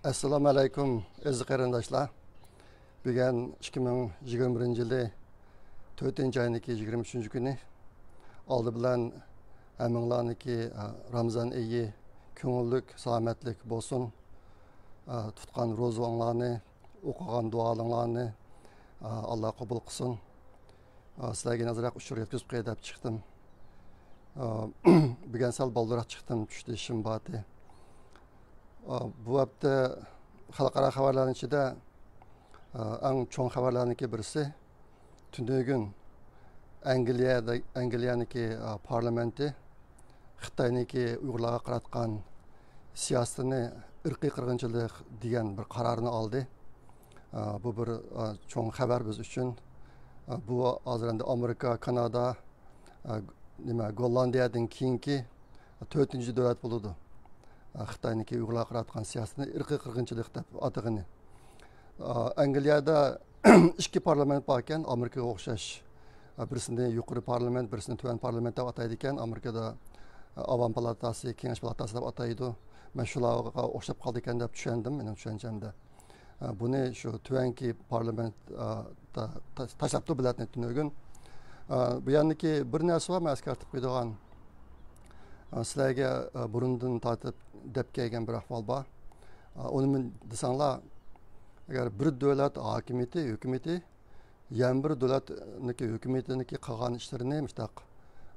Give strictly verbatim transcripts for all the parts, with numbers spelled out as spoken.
ئەسسالامۇ ئەلەيكۇم، ئەزىز قېرىنداشلار. بۈگۈن ئىككى مىڭ يىگىرمە بىرىنچى يىلى تۆتىنچى ئاينىڭكى يىگىرمە ئۈچىنچى كۈنى. ئالدى بىلەن ھەممىڭلارنىڭكى، ئە، رامىزان ئېيى كۆڭۈللۈك، سالامەتلىك بولسۇن. ئە، تۇتقان روزىڭلارنى، ئوقۇغان دۇئالىرىڭلارنى، ئە، ئاللا قوبۇل قىلسۇن. ئە، سىلەرگە ئازراق ئۇچۇر يەتكۈزۈپ قوياي دەپ چىقتىم. ئە، بۈگۈن سەل بالدۇرراق چىقتىم، چۈشتە ئىشىم بارتى. ئە، بۇ ھەپتە خەلقئارا خەۋەرلەرنىڭ ئىچىدە، ئە، ئەڭ چوڭ خەۋەرلەرنىڭكى بىرسى، تۈنۈگۈن ئەنگلىيەدە، ئەنگلىيەنىڭكى، ئە، پارلامېنتى خىتاينىڭكى ئۇيغۇرلارغا قاراتقان سىياسىتىنى ئىرقىي قىرغىنچىلىق دېگەن بىر قارارنى ئالدى. ئە، بۇ بىر، ئە، چوڭ خەۋەر بىز ئۈچۈن. ئە، بۇ ھازىر ئەمدى ئامېرىكا، كانادا، ئە، نېمە، گوللاندىيەدىن كېيىنكى تۆتىنچى دۆلەت بولىدۇ. ئە، خىتاينىڭكى ئۇيغۇرلارغا قاراتقان سىياسىتىنى ئىرقىي قىرغىنچىلىق دەپ ئاتىغىنى. ئە، ئەنگلىيەدە ئىككى پارلامېنت بار ئىكەن، ئامېرىكىغا ئوخشاش. ئە، بىرسىنى يۇقىرى پارلامېنت، بىرسىنى تۆۋەن پارلامېنت دەپ ئاتايدىكەن. ئامېرىكىدا، ئە، ئاۋام پالاتاسى، كېڭەش پالاتاسى دەپ ئاتايدۇ. مەن شۇلارغا ئوخشاپ قالىدىكەن دەپ چۈشەندىم، مېنىڭ چۈشەنچەمدە. ئە، بۇنى شۇ تۆۋەنكى پارلامېنت، ئە، تا-، تا-، تاشلاپتۇ بېلەتنى تۈنۈگۈن. ئە، بۇ يەردىكى بىر نەرسە بار، مەن ئەسكەرتىپ قويىدىغان. ئە، سىلەرگە، ئە، بۇرۇندىن تارتىپ دەپ كەلگەن بىر ئەھۋال بار. ئە، ئۇنى مەن دېسەڭلار، ئەگەر بىر دۆلەت ھاكىمىيىتى، ھۆكۈمىتى يەنە بىر دۆلەتنىڭكى ھۆكۈمىتىنىڭكى قىلغان ئىشلىرىنى مۇشۇنداق،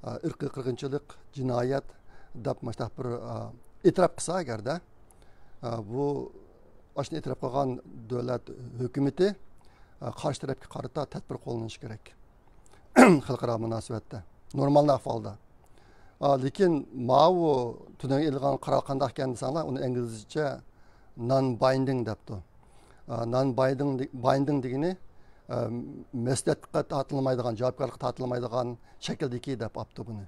ئە، ئىرقىي قىرغىنچىلىق، جىنايەت دەپ مۇشۇنداق بىر، ئە، ئېتىراپ قىلسا ئەگەردە، ئە، بۇ ئاشۇنى ئېتىراپ قىلغان دۆلەت ھۆكۈمىتى، ئە، قارشى تەرەپكە قارىتا تەدبىر قوللىنىشى كېرەك. خەلقئارا مۇناسىۋەتتە. نورمال ئەھۋالدا. ئا، لېكىن ماۋۇ تۈنۈگۈن ئېلىنغان قارار قانداق ئىكەن دېسەڭلار، ئۇنى ئىنگلىزچە non binding دەپتۇ. ئا، non binding دې-، binding دېگىنى، ئا، مەسئۇلىيەتكە تارتىلمايدىغان، جاۋابكارلىققا تارتىلمايدىغان شەكىلدىكى دەپ ئاپتۇ بۇنى.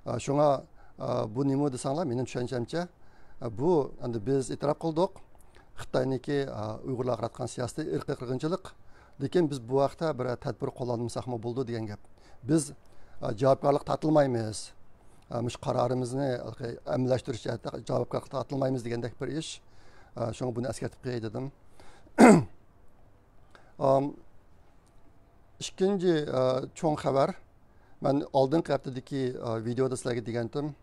ئا، شۇڭا، ئا، بۇ نېمە دېسەڭلار، مېنىڭ چۈشەنچەمچە، ئا، بۇ ئەمدى بىز ئېتىراپ قىلدۇق. خىتاينىڭكى، ئا، ئۇيغۇرلارغا قاراتقان سىياسىتى ئىرقىي قىرغىنچىلىق. لېكىن بىز بۇ ھەقتە بىرەر تەدبىر قوللانمىساقمۇ بولىدۇ دېگەن گەپ. بىز، ئا، جاۋابكارلىققا تارتىلمايمىز. ئا، مۇشۇ قارارىمىزنى ئەمەلىيلەشتۈرۈش جەھەتتە جاۋابكارلىققا تارتىلمايمىز دېگەندەك بىر ئىش. ئا، شۇڭا بۇنى ئەسكەرتىپ قوياي دېدىم. ئام، ئىككىنچى، ئا، چوڭ خەۋەر. مەن ئالدىنقى ھەپتىدىكى، ئا، ۋىدېئودا سىلەرگە دېگەنتىم،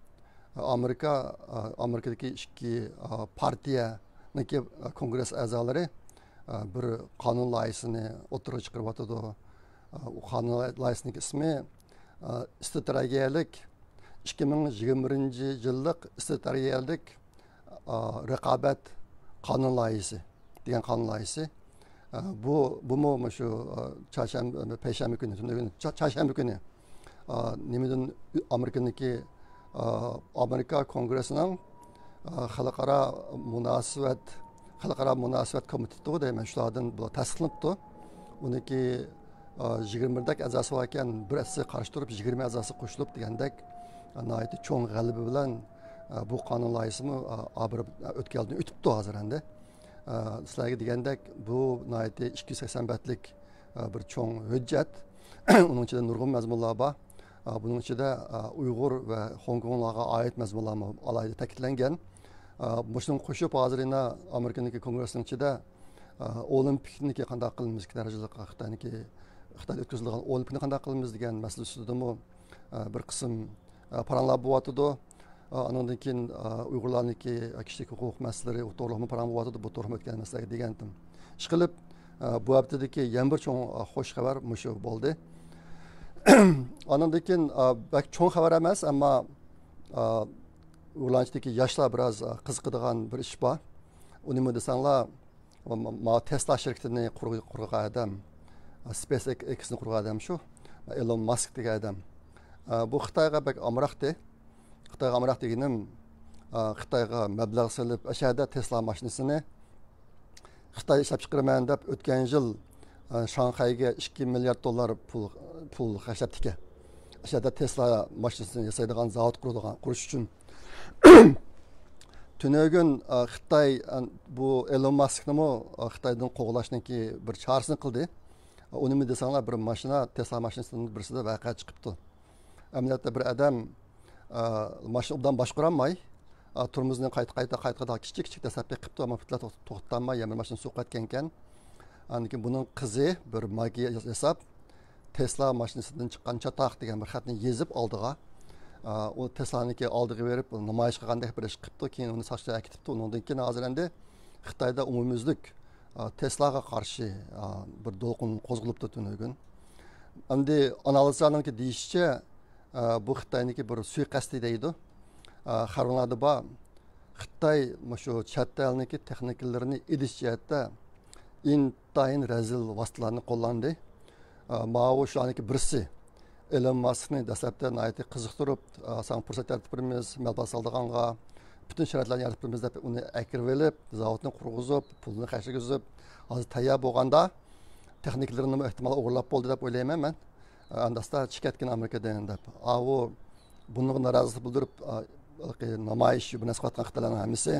ئامېرىكا، ئا، ئامېرىكىدىكى ئىككى، ئا، پارتىيەنىڭكى، ئا، كونگرېس ئەزالىرى، ئا، بىر قانۇن لايىھىسىنى ئوتتۇرىغا چىقىرىۋاتىدۇ. ئا، ئۇ قانۇن لايىھىسىنىڭكى ئىسمى، ئا، ئىستراتېگىيەلىك، ئىككى مىڭ يىگىرمە بىرىنچى يىللىق ئىستراتېگىيەلىك، ئا، رىقابەت قانۇن لايىھىسى دېگەن قانۇن لايىھىسى. ئا، بۇ، بۇمۇ مۇشۇ، ئا، چارشەنبە، پەيشەنبە كۈنى، تۈنۈگۈن چا-، چارشەنبە كۈنى، ئا، نېمىدىن، ئامېرىكىنىڭكى، ئا، ئامېرىكا كونگرېسىنىڭ، ئا، خەلقئارا مۇناسىۋەت، خەلقئارا مۇناسىۋەت كومىتېتى دەيمەن، شۇلاردىن بۇلار تەستىقلىنىپتۇ. ئۇنىڭكى، ئا، يىگىرمە بىردەك ئەزاسى بار ئىكەن، بىر ئەزاسى قارشى تۇرۇپ، يىگىرمە ئەزاسى قوشۇلۇپ دېگەندەك، ئا، ناھايىتى چوڭ غەلىبە بىلەن، ئا، بۇ قانۇن لايىھىسىمۇ، ئا، ئا، بىر ئۆتكەلدىن ئۆتۈپتۇ ھازىر ئەمدى. ئا، سىلەرگە دېگەندەك، بۇ ناھايىتى ئىككى يۈز سەكسەن بەتلىك، ئا، بىر چوڭ ھۆججەت. ئۇنىڭ ئىچىدە نۇرغۇن مەزمۇنلار بار. ئا، بۇنىڭ ئىچىدە، ئا، ئۇيغۇر ۋە خوڭكوڭلارغا ئائىت مەزمۇنلارمۇ ئالاھىدە تەكىتلەنگەن. ئا، مۇشۇنىڭغا قوشۇپ، ھازىر يەنە ئامېرىكىنىڭكى كونگرېسىنىڭ ئىچىدە، ئا، ئولىمپىكنىكى قانداق قىلىمىز، ئىككى دەرىجىلىك خىتاينىڭكى، خىتايدا ئۆتكۈزۈلىدىغان ئولىمپىكنى قانداق قىلىمىز دېگەن مەسىلە ئۈستىدىمۇ، ئا، بىر قىسىم، ئا، پاراڭلار بولۇۋاتىدۇ. ئا، ئانىڭدىن كېيىن، ئا، ئۇيغۇرلارنىڭكى، ئا، كىشىلىك ھوقۇق مەسىلىلىرى توغرۇلۇقمۇ پاراڭ بولۇۋاتىدۇ. بۇ توغرۇلۇقمۇ ئۆتكەن مەسىلىلەرگە دېگەنتىم. ئىشقىلىپ، ئا، بۇ ھەپتىدىكى يەنە بىر چوڭ، ئا، خوش خەۋەر مۇشۇ بولدى. ئانىڭدىن كېيىن، ئا، بەك چوڭ خەۋەر ئەمەس، ئەمما، ئا، ئۇيغۇرلارنىڭ ئىچىدىكى ياشلار بىراز، ئا، قىزىقىدىغان بىر ئىش بار. ئۇ نېمە دېسەڭلار، ما-، ما-، ماۋۇ تېسلا شىركىتىنى قۇر-، قۇرغان ئادەم، سپېيس ئېك-، ئېكسنى قۇرغان ئادەم شۇ، ئېلون ماسك دېگەن ئادەم. ئا، بۇ خىتايغا بەك ئامراقتى. خىتايغا ئامراق دېگىنىم، ئا، خىتايغا مەبلەغ سېلىپ، ئەشەدە تېسلا ماشىنىسىنى خىتايدا ئىشلەپ چىقىرىمەن دەپ ئۆتكەن يىل، ئا، شاڭخەيگە ئىككى مىليارد دوللار پۇل، پۇل خەجلەپتىكەن. ئەشەدە تېسلا ماشىنىسىنى ياسايدىغان زاۋۇت قۇرىدىغان، قۇرۇش ئۈچۈن. تۈنۈگۈن، ئا، خىتاي، ئا، بۇ ئېلون ماسكنىمۇ، ئا، خىتايدىن قوغلاشنىڭكى بىر چارىسىنى قىلدى. ئۇ نېمە دېسەڭلار، بىر ماشىنا، تېسلا ماشىنىسىنىڭ بىرسىدە ۋەقە چىقىپتۇ. ئەمەلىيەتتە بىر ئادەم، ئا، ماشىنا ئوبدان باشقۇرالماي، ئا، تورمۇزنى قايتا، قايتا، قايتا، قايتا كىچىك، كىچىك دەسلەپكى قىپتۇ، ئەمما پۈتۈنلەي توختىتالماي، يەنە بىر ماشىنا سوقۇۋەتكەنكەن. ئاندىن كېيىن بۇنىڭ قىزى بىر ماگىيە ياساپ، تېسلا ماشىنىسىدىن چىققان چاتاق دېگەن بىر خەتنى يېزىپ ئالدىغا، ئا، ئۇ تېسلانىڭكى ئالدىغا بېرىپ نامايىش قىلغاندەك بىر ئىش قىپتۇ. كېيىن ئۇنى ساقچىلار ئەكېتىپتۇ. ئۇنىڭدىن كېيىن ھازىر ئەمدى خىتايدا ئومۇميۈزلۈك، ئا، تېسلاغا قارشى، ئا، بىر دولقۇن قوزغىلىپتۇ تۈنۈگۈن. ئەمدى ئانالىزلارنىڭكى دېيىشىچە، ئا، بۇ خىتاينىڭكى بىر سۇيىقەستى دەيدۇ. ئا، خەۋەرلەردە بار. خىتاي مۇشۇ چەت ئەلنىڭكى تېخنىكلىرىنى ئېلىش جەھەتتە ئىنتايىن رەزىل ۋاسىتىلەرنى قوللاندى. ئا، ماۋۇ شۇلارنىڭكى بىرسى. ئېلون ماسكنى دەسلەپتە ناھايىتى قىزىقتۇرۇپ، ئا، ساڭا پۇرسەت يارىتىپ بېرىمىز، مەبلەغ سالىدىغانغا پۈتۈن شارائىتلارنى يارىتىپ بېرىمىز دەپ ئۇنى ئەكىرىۋېلىپ، زاۋۇتنى قۇرغۇزۇپ، پۇلنى خەجلىگۈزۈپ، ھازىر تەييار بولغاندا تېخنىكلىرىنىمۇ ئېھتىمال ئوغرىلاپ بولدى دەپ ئويلايمەن مەن. ئا، ئەمدى ئاستا چىقىۋەتكىن ئامېرىكىدىن دەپ. ئاۋۇ بۇنىڭغا نارازىلىق بىلدۈرۈپ، ئا، ھېلىقى نامايىش بىر نەرسە قىلىۋاتقان خىتايلارنىڭ ھەممىسى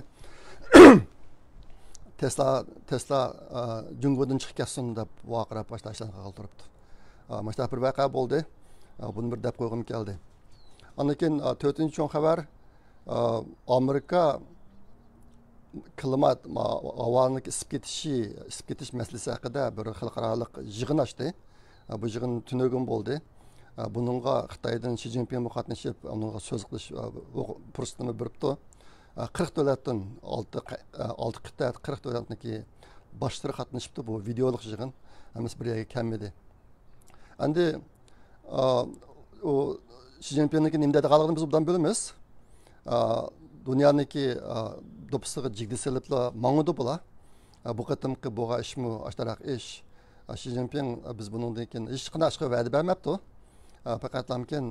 تېسلا، تېسلا، ئا، جۇڭگودىن چىقىپ كەتسۇن دەپ ۋارقىراپ باشلاشلارنى قىلىپ تۇرۇپتۇ. ئا، مۇشۇنداق بىر ۋەقە بولدى. ئا، بۇنى بىر دەپ قويغۇم كەلدى. ئاندىن كېيىن، ئا، تۆتىنچى چوڭ خەۋەر، ئا، ئامېرىكا كىلىمات، ما-، ھاۋانىڭ ئىسسىپ كېتىشى، ئىسسىپ كېتىش مەسىلىسى ھەققىدە بىر خەلقئارالىق يىغىن ئاچتى. بۇ يىغىن تۈنۈگۈن بولدى. بۇنىڭغا خىتايدىن شى جىنپىڭمۇ قاتنىشىپ، ئۇنىڭغا سۆز قىلىش پۇرسىتىنى بېرىپتۇ. قىرىق دۆلەتتىن ئالتە قە-، ئالتە قىتئە، قىرىق دۆلەتنىڭكى باشلىرى قاتنىشىپتۇ. بۇ ۋىدېئولۇق يىغىن، ھەممىسى بىر يەرگە كەلمىدى. ئەمدى، ئا، ئۇ شى جىنپىڭنىڭكى نېمە دەيدىغانلىقىنى بىز ئوبدان بىلىمىز. ئا، دۇنيانىڭكى، ئا، دوپپىسىغا جىگدە سېلىپلا ماڭىدۇ بۇلار. ئا، بۇ قېتىمقى بولغان ئىشمۇ ئاشتاراق ئىش. ئا، شى جىنپىڭ، ئا، بىز بۇنىڭدىن كېيىن ھېچقانداق ئىشقا ۋەدە بەرمەپتۇ. ئا، پەقەتلەمكىن،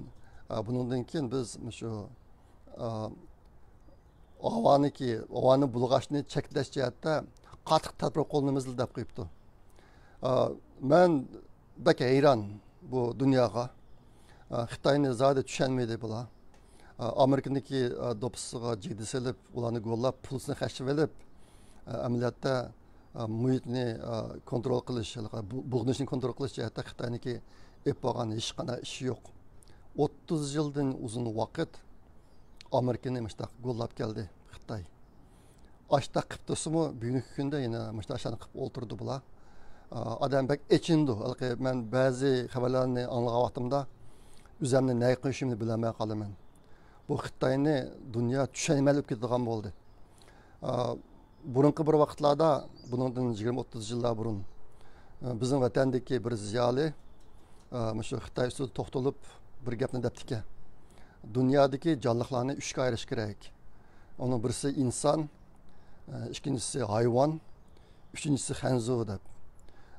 ئا، بۇنىڭدىن كېيىن بىز مۇشۇ، ئا، ھاۋانىكى، ھاۋانى بۇلغاشنى چەكلەش جەھەتتە قاتتىق تەدبىر قوللىنىمىز دەپ قويۇپتۇ. ئا، مەن بەك ھەيران بۇ دۇنياغا. ئا، خىتاينى زادى چۈشەنمەيدۇ بۇلار. ئا، ئامېرىكىنىڭكى، ئا، دوپپىسىغا جىگدە سېلىپ، ئۇلارنى گوللاپ، پۇلىسىنى خەجلىۋېلىپ، ئا، ئەمەلىيەتتە، ئا، مۇھىتنى، ئا، كونترول قىلىش، بۇ-، بۇغدىنىشنى كونترول قىلىش جەھەتتە خىتاينىڭكى ئېلىپ بارغان ھېچقانداق ئىشى يوق. ئوتتۇز يىلدىن ئۇزۇن ۋاقىت ئامېرىكىنى مۇشۇنداق گوللاپ كەلدى خىتاي. ئاشتاق قىلىپ تۇرسىمۇ، بۈگۈنكى كۈندە يەنە مۇشۇنداق ئىشلارنى قىلىپ ئولتۇرىدۇ بۇلار. ئا، ئادەم بەك ئېچىنىدۇ. ھېلىقى مەن بەزى خەۋەرلەرنى ئاڭلىغان ۋاقتىمدا ئۆزۈمنى نەگە قويۇشۇمنى بىلەلمەي قالىمەن. بۇ خىتاينى دۇنيا چۈشەنمەيلا ئۆتۈپ كېتىدىغان بولدى. ئا، بۇرۇنقى بىر ۋاقىتلاردا، بۇنىڭدىن يىگىرمە ئوتتۇز يىللار بۇرۇن، ئا، بىزنىڭ ۋەتەندىكى بىر زىيالىي، ئا، مۇشۇ خىتاي ئۈستىدە توختىلىپ بىر گەپنى دەپتىكەن. دۇنيادىكى جانلىقلارنى ئۈچكە ئايرىش كېرەك. ئۇنىڭ بىرسى ئىنسان، ئا، ئىككىنچىسى ھايۋان، ئۈچىنچىسى خەنزۇ دەپ.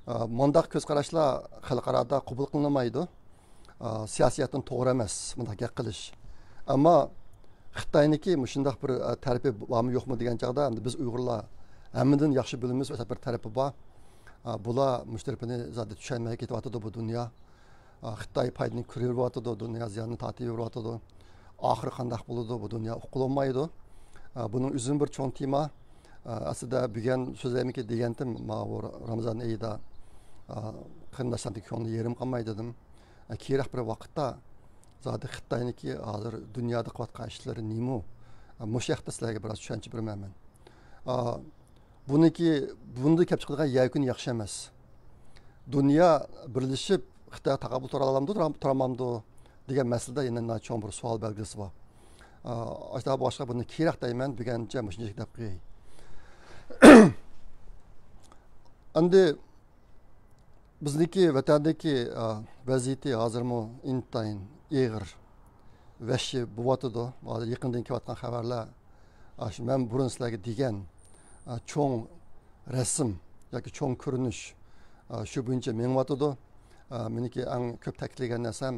ئا، مۇنداق كۆز قاراشلار خەلقئارادا قوبۇل قىلىنمايدۇ. ئا، سىياسىيەتتىن توغرا ئەمەس مۇنداق گەپ قىلىش. ئەمما خىتاينىڭكى مۇشۇنداق بىر، ئا، تەرىپى بارمۇ يوقمۇ دېگەن چاغدا، ئەمدى بىز ئۇيغۇرلار ھەممىدىن ياخشى بىلىمىز، ئۆتە بىر تەرىپى بار. ئا، بۇلار مۇشۇ تەرىپىنى زادى چۈشەنمەي كېتىۋاتىدۇ بۇ دۇنيا. ئا، خىتاي پايدىنى كۆرۈۋاتىدۇ، دۇنيا زىياننى تارتىۋېرىۋاتىدۇ. ئاخىرى قانداق بولىدۇ، بۇ دۇنيا ئۇقۇلۇنمايدۇ. ئا، بۇنىڭ ئۆزىمۇ بىر چوڭ تېما. ئا، ئەسلىدە بۈگۈن سۆزلەيمىكىن دېگەنتىم، ماۋۇ رامىزان ئېيىدا، ئا، قېرىنداشلارنىڭ كۆڭلى يېرىم قالماي دېدىم. ئا، كېيىنرەك بىر ۋاقىتتا زادى خىتاينىڭكى ھازىر دۇنيادا قىلىۋاتقان ئىشلىرى نېمە؟ ئا، مۇشۇ ھەقتە سىلەرگە بىراز چۈشەنچە بېرىمەن مەن. ئا، بۇنىڭكى، بۇنىڭدا كېلىپ چىقىدىغان يەكۈن ياخشى ئەمەس. دۇنيا بىرلىشىپ خىتايغا تاقابىل تۇرالامدۇ، تۇرام-، تۇرالمامدۇ دېگەن مەسىلىدە يەنە چوڭ بىر سوئال بەلگىسى بار. ئا، ئاشۇنداق بولغاچقا بۇنى كېيىنرەك دەيمەن، بۈگۈنچە مۇشۇنچىلىك دەپ قوياي. ئەمدى بىزنىڭكى ۋەتەندىكى، ئا، ۋەزىيىتى ھازىرمۇ ئىنتايىن ئېغىر، ۋەھشىي بولۇۋاتىدۇ. ھازىر يېقىندىن كېلىۋاتقان خەۋەرلەر، ئاشۇ مەن بۇرۇن سىلەرگە دېگەن، ئا، چوڭ رەسىم ياكى چوڭ كۆرۈنۈش، ئا، شۇ بويىچە مېڭىۋاتىدۇ. ئا، مېنىڭكى ئەڭ كۆپ تەكىتلىگەن نەرسەم،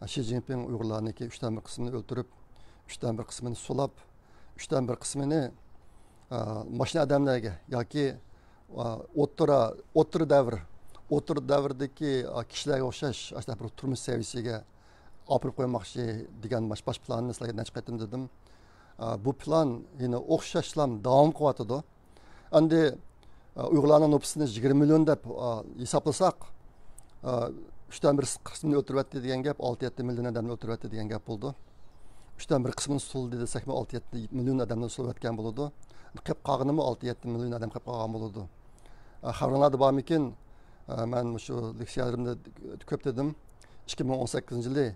ئا، شى جىنپىڭ ئۇيغۇرلارنىڭكى ئۈچتىن بىر قىسمىنى ئۆلتۈرۈپ، ئۈچتىن بىر قىسمىنى سولاپ، ئۈچتىن بىر قىسمىنى، ئا، ماشىنا ئادەملەرگە ياكى، ئا، ئوتتۇرا، ئوتتۇرا دەۋر، ئوتتۇرا دەۋردىكى، ئا، كىشىلەرگە ئوخشاش، ئاشۇنداق بىر تۇرمۇش سەۋىيىسىگە ئاپىرىپ قويماقچى دېگەن باش، باش پىلاننى سىلەرگە نەچچە قېتىم دېدىم. ئا، بۇ پىلان يەنە ئوخشاشلا داۋام قىلىۋاتىدۇ. ئەمدى، ئا، ئۇيغۇرلارنىڭ نوپۇسىنى يىگىرمە مىليون دەپ، ئا، ھېسابلىساق، ئا، ئۈچتىن بىر قىسمىنى ئۆلتۈرۈۋەتتى دېگەن گەپ، ئالتە يەتتە مىليون ئادەمنى ئۆلتۈرۈۋەتتى دېگەن گەپ بولىدۇ. ئۈچتىن بىر قىسمىنى سولىدى دېسەكمۇ، ئالتە يەتتە مىليون ئادەمنى سولىۋەتكەن بولىدۇ. قېلىپ قالغىنىمۇ ئالتە يەتتە مىليون ئادەم قېلىپ قالغان بولىدۇ. ئە، خەۋىرىڭلاردا بارمىكىن؟ ئە، مەن مۇشۇ لېكسىيەلىرىمدە كۆپ دېدىم. ئىككى مىڭ ئون سەككىزىنچى يىلى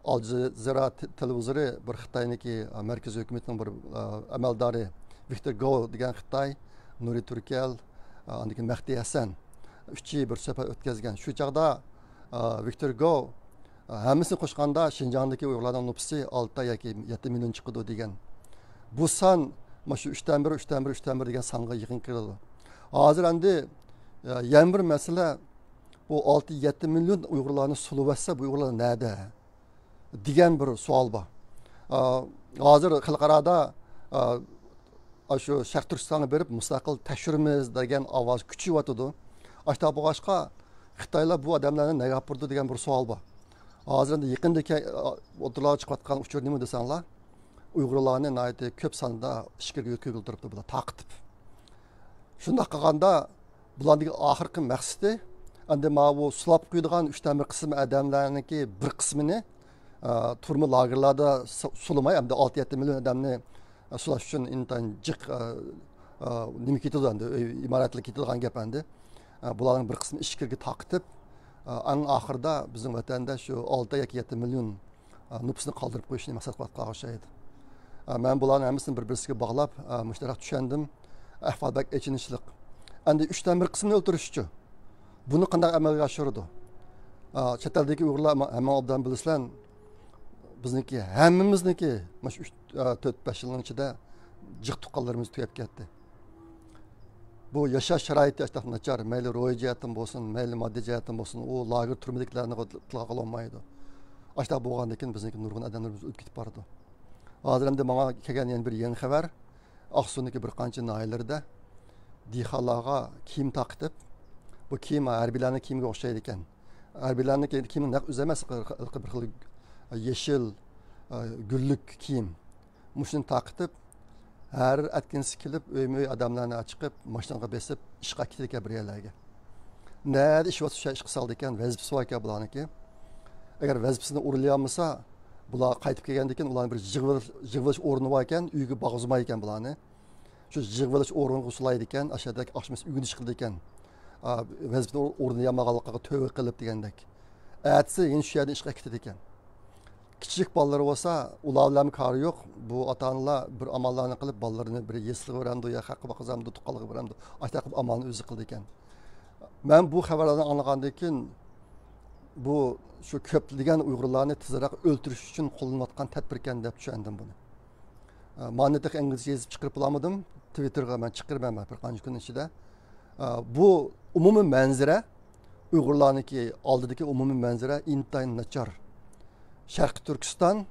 ئال جەزىرا تېلېۋىزورى بىر خىتاينىڭكى، ئە، مەركىزىي ھۆكۈمىتىنىڭ بىر، ئە، ئەمەلدارى ۋىكتور گو دېگەن خىتاي، نۇرى تۈركەل، ئە، ئاندىن كېيىن مەھدى ھەسەن ئۈچى بىر سۆھبەت ئۆتكۈزگەن. شۇ چاغدا، ئە، ۋىكتور گو، ئە، ھەممىسىنى قوشقاندا شىنجاڭدىكى ئۇيغۇرلارنىڭ نوپۇسى ئالتە ياكى يەتتە مىليون چىقىدۇ دېگەن. بۇ سان مانا شۇ ئۈچتىن بىر، ئۈچتىن بىر، ئۈچتىن بىر دېگەن سانغا يېقىن كېلىدۇ. ھازىر ئەمدى، ئە، يەنە بىر مەسىلە، بۇ ئالتە يەتتە مىليون ئۇيغۇرلارنى سولىۋەتسە، بۇ ئۇيغۇرلار نەدە؟ دېگەن بىر سوئال بار. ئا، ھازىر خەلقئارادا، ئا، ئاشۇ شەرقىي تۈركىستانغا بېرىپ مۇستەقىل تەكشۈرىمىز دېگەن ئاۋاز كۈچىيىۋاتىدۇ. ئاشۇنداق بولغاچقا، خىتايلار بۇ ئادەملەرنى نەگە ئاپىرىدۇ دېگەن بىر سوئال بار. ھازىر ئەمدى يېقىندىكى، ئا، ئوتتۇرىغا چىقىۋاتقان ئۇچۇر نېمە دېسەڭلار، ئۇيغۇرلارنى ناھايىتى كۆپ ساندا ئىچكىرىگە يۆتكىگىلى تۇرۇپتۇ بۇلار تارقىتىپ. شۇنداق قىلغاندا، بۇلارنىڭ ئاخىرقى مەقسىتى، ئەمدى ماۋۇ سولاپ قويىدىغان ئۈچتىن بىر قىسىم ئادەملەرنىڭكى بىر قىسمىنى، ئە، تۈرمە لاگېرلاردا سو-، سولىماي، ئەمدى ئالتە يەتتە مىليون ئادەمنى، ئە، سولاش ئۈچۈن ئىنتايىن جىق، ئە، ئە، نېمە كېتىدۇ ئەمدى، ئۆي ئىمارەتلىك كېتىدىغان گەپ ئەمدى. ئە، بۇلارنىڭ بىر قىسمى ئىچكىرىگە تارقىتىپ، ئە، ئەڭ ئاخىرىدا بىزنىڭ ۋەتەندە شۇ ئالتە ياكى يەتتە مىليون، ئە، نوپۇسنى قالدۇرۇپ قويۇشنى مەقسەت قىلىۋاتقان ئوخشايدۇ. ئە، مەن بۇلارنى ھەممىسىنى بىر-بىرسىگە باغلاپ، ئە، مۇشۇنداق چۈشەندىم. ئەھۋال بەك ئېچىنىشلىق. ئەمدى ئۈچتىن بىر قىسمىنى ئۆلتۈرۈشچۇ؟ بۇنى قانداق ئەمەلگە ئاشۇرىدۇ؟ ئە، چەت ئەلدىكى ئۇيغۇرلار، ھەممە ئوبدان بىلىسىلەر، بىزنىڭكى، ھەممىمىزنىڭكى مۇشۇ ئۈچ، ئە، تۆت، بەش يىلنىڭ ئىچىدە جىق تۇغقانلىرىمىز تۈگەپ كەتتى. بۇ ياشاش شارائىتى ئاشتاق ناچار، مەيلى روھىي جەھەتتىن بولسۇن، مەيلى ماددىي جەھەتتىن بولسۇن، ئۇ لاگېر تۈرمىدىكىلەرنى تىلغا ئالالمايدۇ. ئاشتاق بولغاندىن كېيىن بىزنىڭكى نۇرغۇن ئادەملىرىمىز ئۆلۈپ كېتىپ بارىدۇ. ھازىر ئەمدى ماڭا كەلگەن يەنە بىر يېڭى خەۋەر، ئاقسۇنىڭكى بىر قانچە ناھىيەلىرىدە دېھقانلارغا كىيىم تارقىتىپ، بۇ كىيىم ھەربىيلەرنىڭ كىيىمىگە ئوخشايدىكەن. ھەربىيلەرنىڭ كىيىمى نەق ئۆزى ئەمەس، بىر خىل يېشىل، گۈللۈك كىيىم. مۇشۇنى تارقىتىپ، ھەر ئەتكىنىسى كېلىپ، ئۆيمۇ ئۆي ئادەملەرنى چىقىپ، ماشىنىغا بېسىپ، ئىشقا كېتىدىكەن بىر يەرلەرگە. نەدە ئىش بولسا، شۇ ئىشقا سالىدىكەن، ۋەزىپىسى بار ئىكەن بۇلارنىڭكى. ئەگەر ۋەزىپىسىنى ئورۇنلىيالمىسا، بۇلار قايتىپ كەلگەندىن كېيىن ئۇلارنىڭ بىر يىغىۋېلىش، يىغىۋېلىش ئورنى بار ئىكەن، ئۆيگە بارغۇزمايدىكەن بۇلارنى. شۇ يىغىۋېلىش ئورنىغا سولايدىكەن، ئاشۇ يەردە ئاخشىمىسى ئۆگىنىش قىلىدىكەن. ئا، ۋەزىپىنى ئورۇنلىيالمىغانلىقىغا تۆۋە قىلىپ دېگەندەك. ئەتىسى يەنە شۇ يەردىن ئىشقا كېتىدىكەن. كىچىك بالىلىرى بولسا، ئۇلار بىلەنمۇ كارى يوق. بۇ ئاتا-ئانىلار بىر ئاماللارنى قىلىپ، بالىلىرىنى بىر يەسلىگە بېرەمدۇ يا خەققە باققۇزامدۇ، تۇغقانلىققا بېرەمدۇ، ئاشۇنداق قىلىپ ئامالنى ئۆزى قىلىدىكەن. مەن بۇ خەۋەرلەرنى ئاڭلىغاندىن كېيىن، بۇ شۇ كۆپلىگەن ئۇيغۇرلارنى تېزرەك ئۆلتۈرۈش ئۈچۈن قوللىنىۋاتقان تەدبىركەن دەپ چۈشەندىم بۇنى. ئە، مانا تېخى ئىنگلىزچە يېزىپ چىقىرىپ بولالمىدىم. تىۋىتتېرغا مەن چىقىرىمەن بىر قانچە كۈن ئىچىدە. ئە، بۇ ئومۇمىي مەنزىرە، ئۇيغۇرلارنىڭكى ئالدىدىكى ئومۇمىي مەنزىرە ئىنتايىن ناچار. شەرقىي تۈركىستان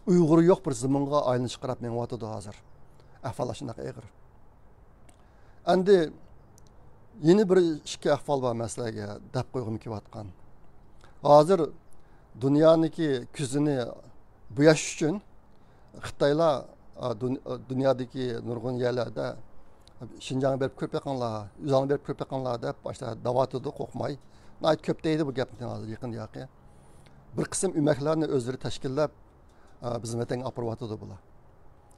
ئۇيغۇرى يوق بىر زېمىنغا ئايلىنىشقا قاراپ مېڭىۋاتىدۇ ھازىر. ئەھۋال شۇنداق ئېغىر. ئەمدى يەنە بىر ئىككى ئەھۋال بار مەن سىلەرگە دەپ قويغۇم كېلىۋاتقان. ھازىر دۇنيانىڭكى كۆزىنى بوياش ئۈچۈن خىتايلار، ئا، دۇن-، ئا، دۇنيادىكى نۇرغۇن يەرلەردە، «شىنجاڭغا بېرىپ كۆرۈپ بېقىڭلار، ئۆزۈڭلار بېرىپ كۆرۈپ بېقىڭلار» دەپ باشتا دەۋاتىدۇ، قورقماي. ناھايىتى كۆپ دەيدۇ بۇ گەپنى ھازىر يېقىندا ياقى. بىر قىسىم ئۆمەكلەرنى ئۆزلىرى تەشكىللەپ، ئا، بىزنىڭ ۋەتەنگە ئاپىرىۋاتىدۇ بۇلار.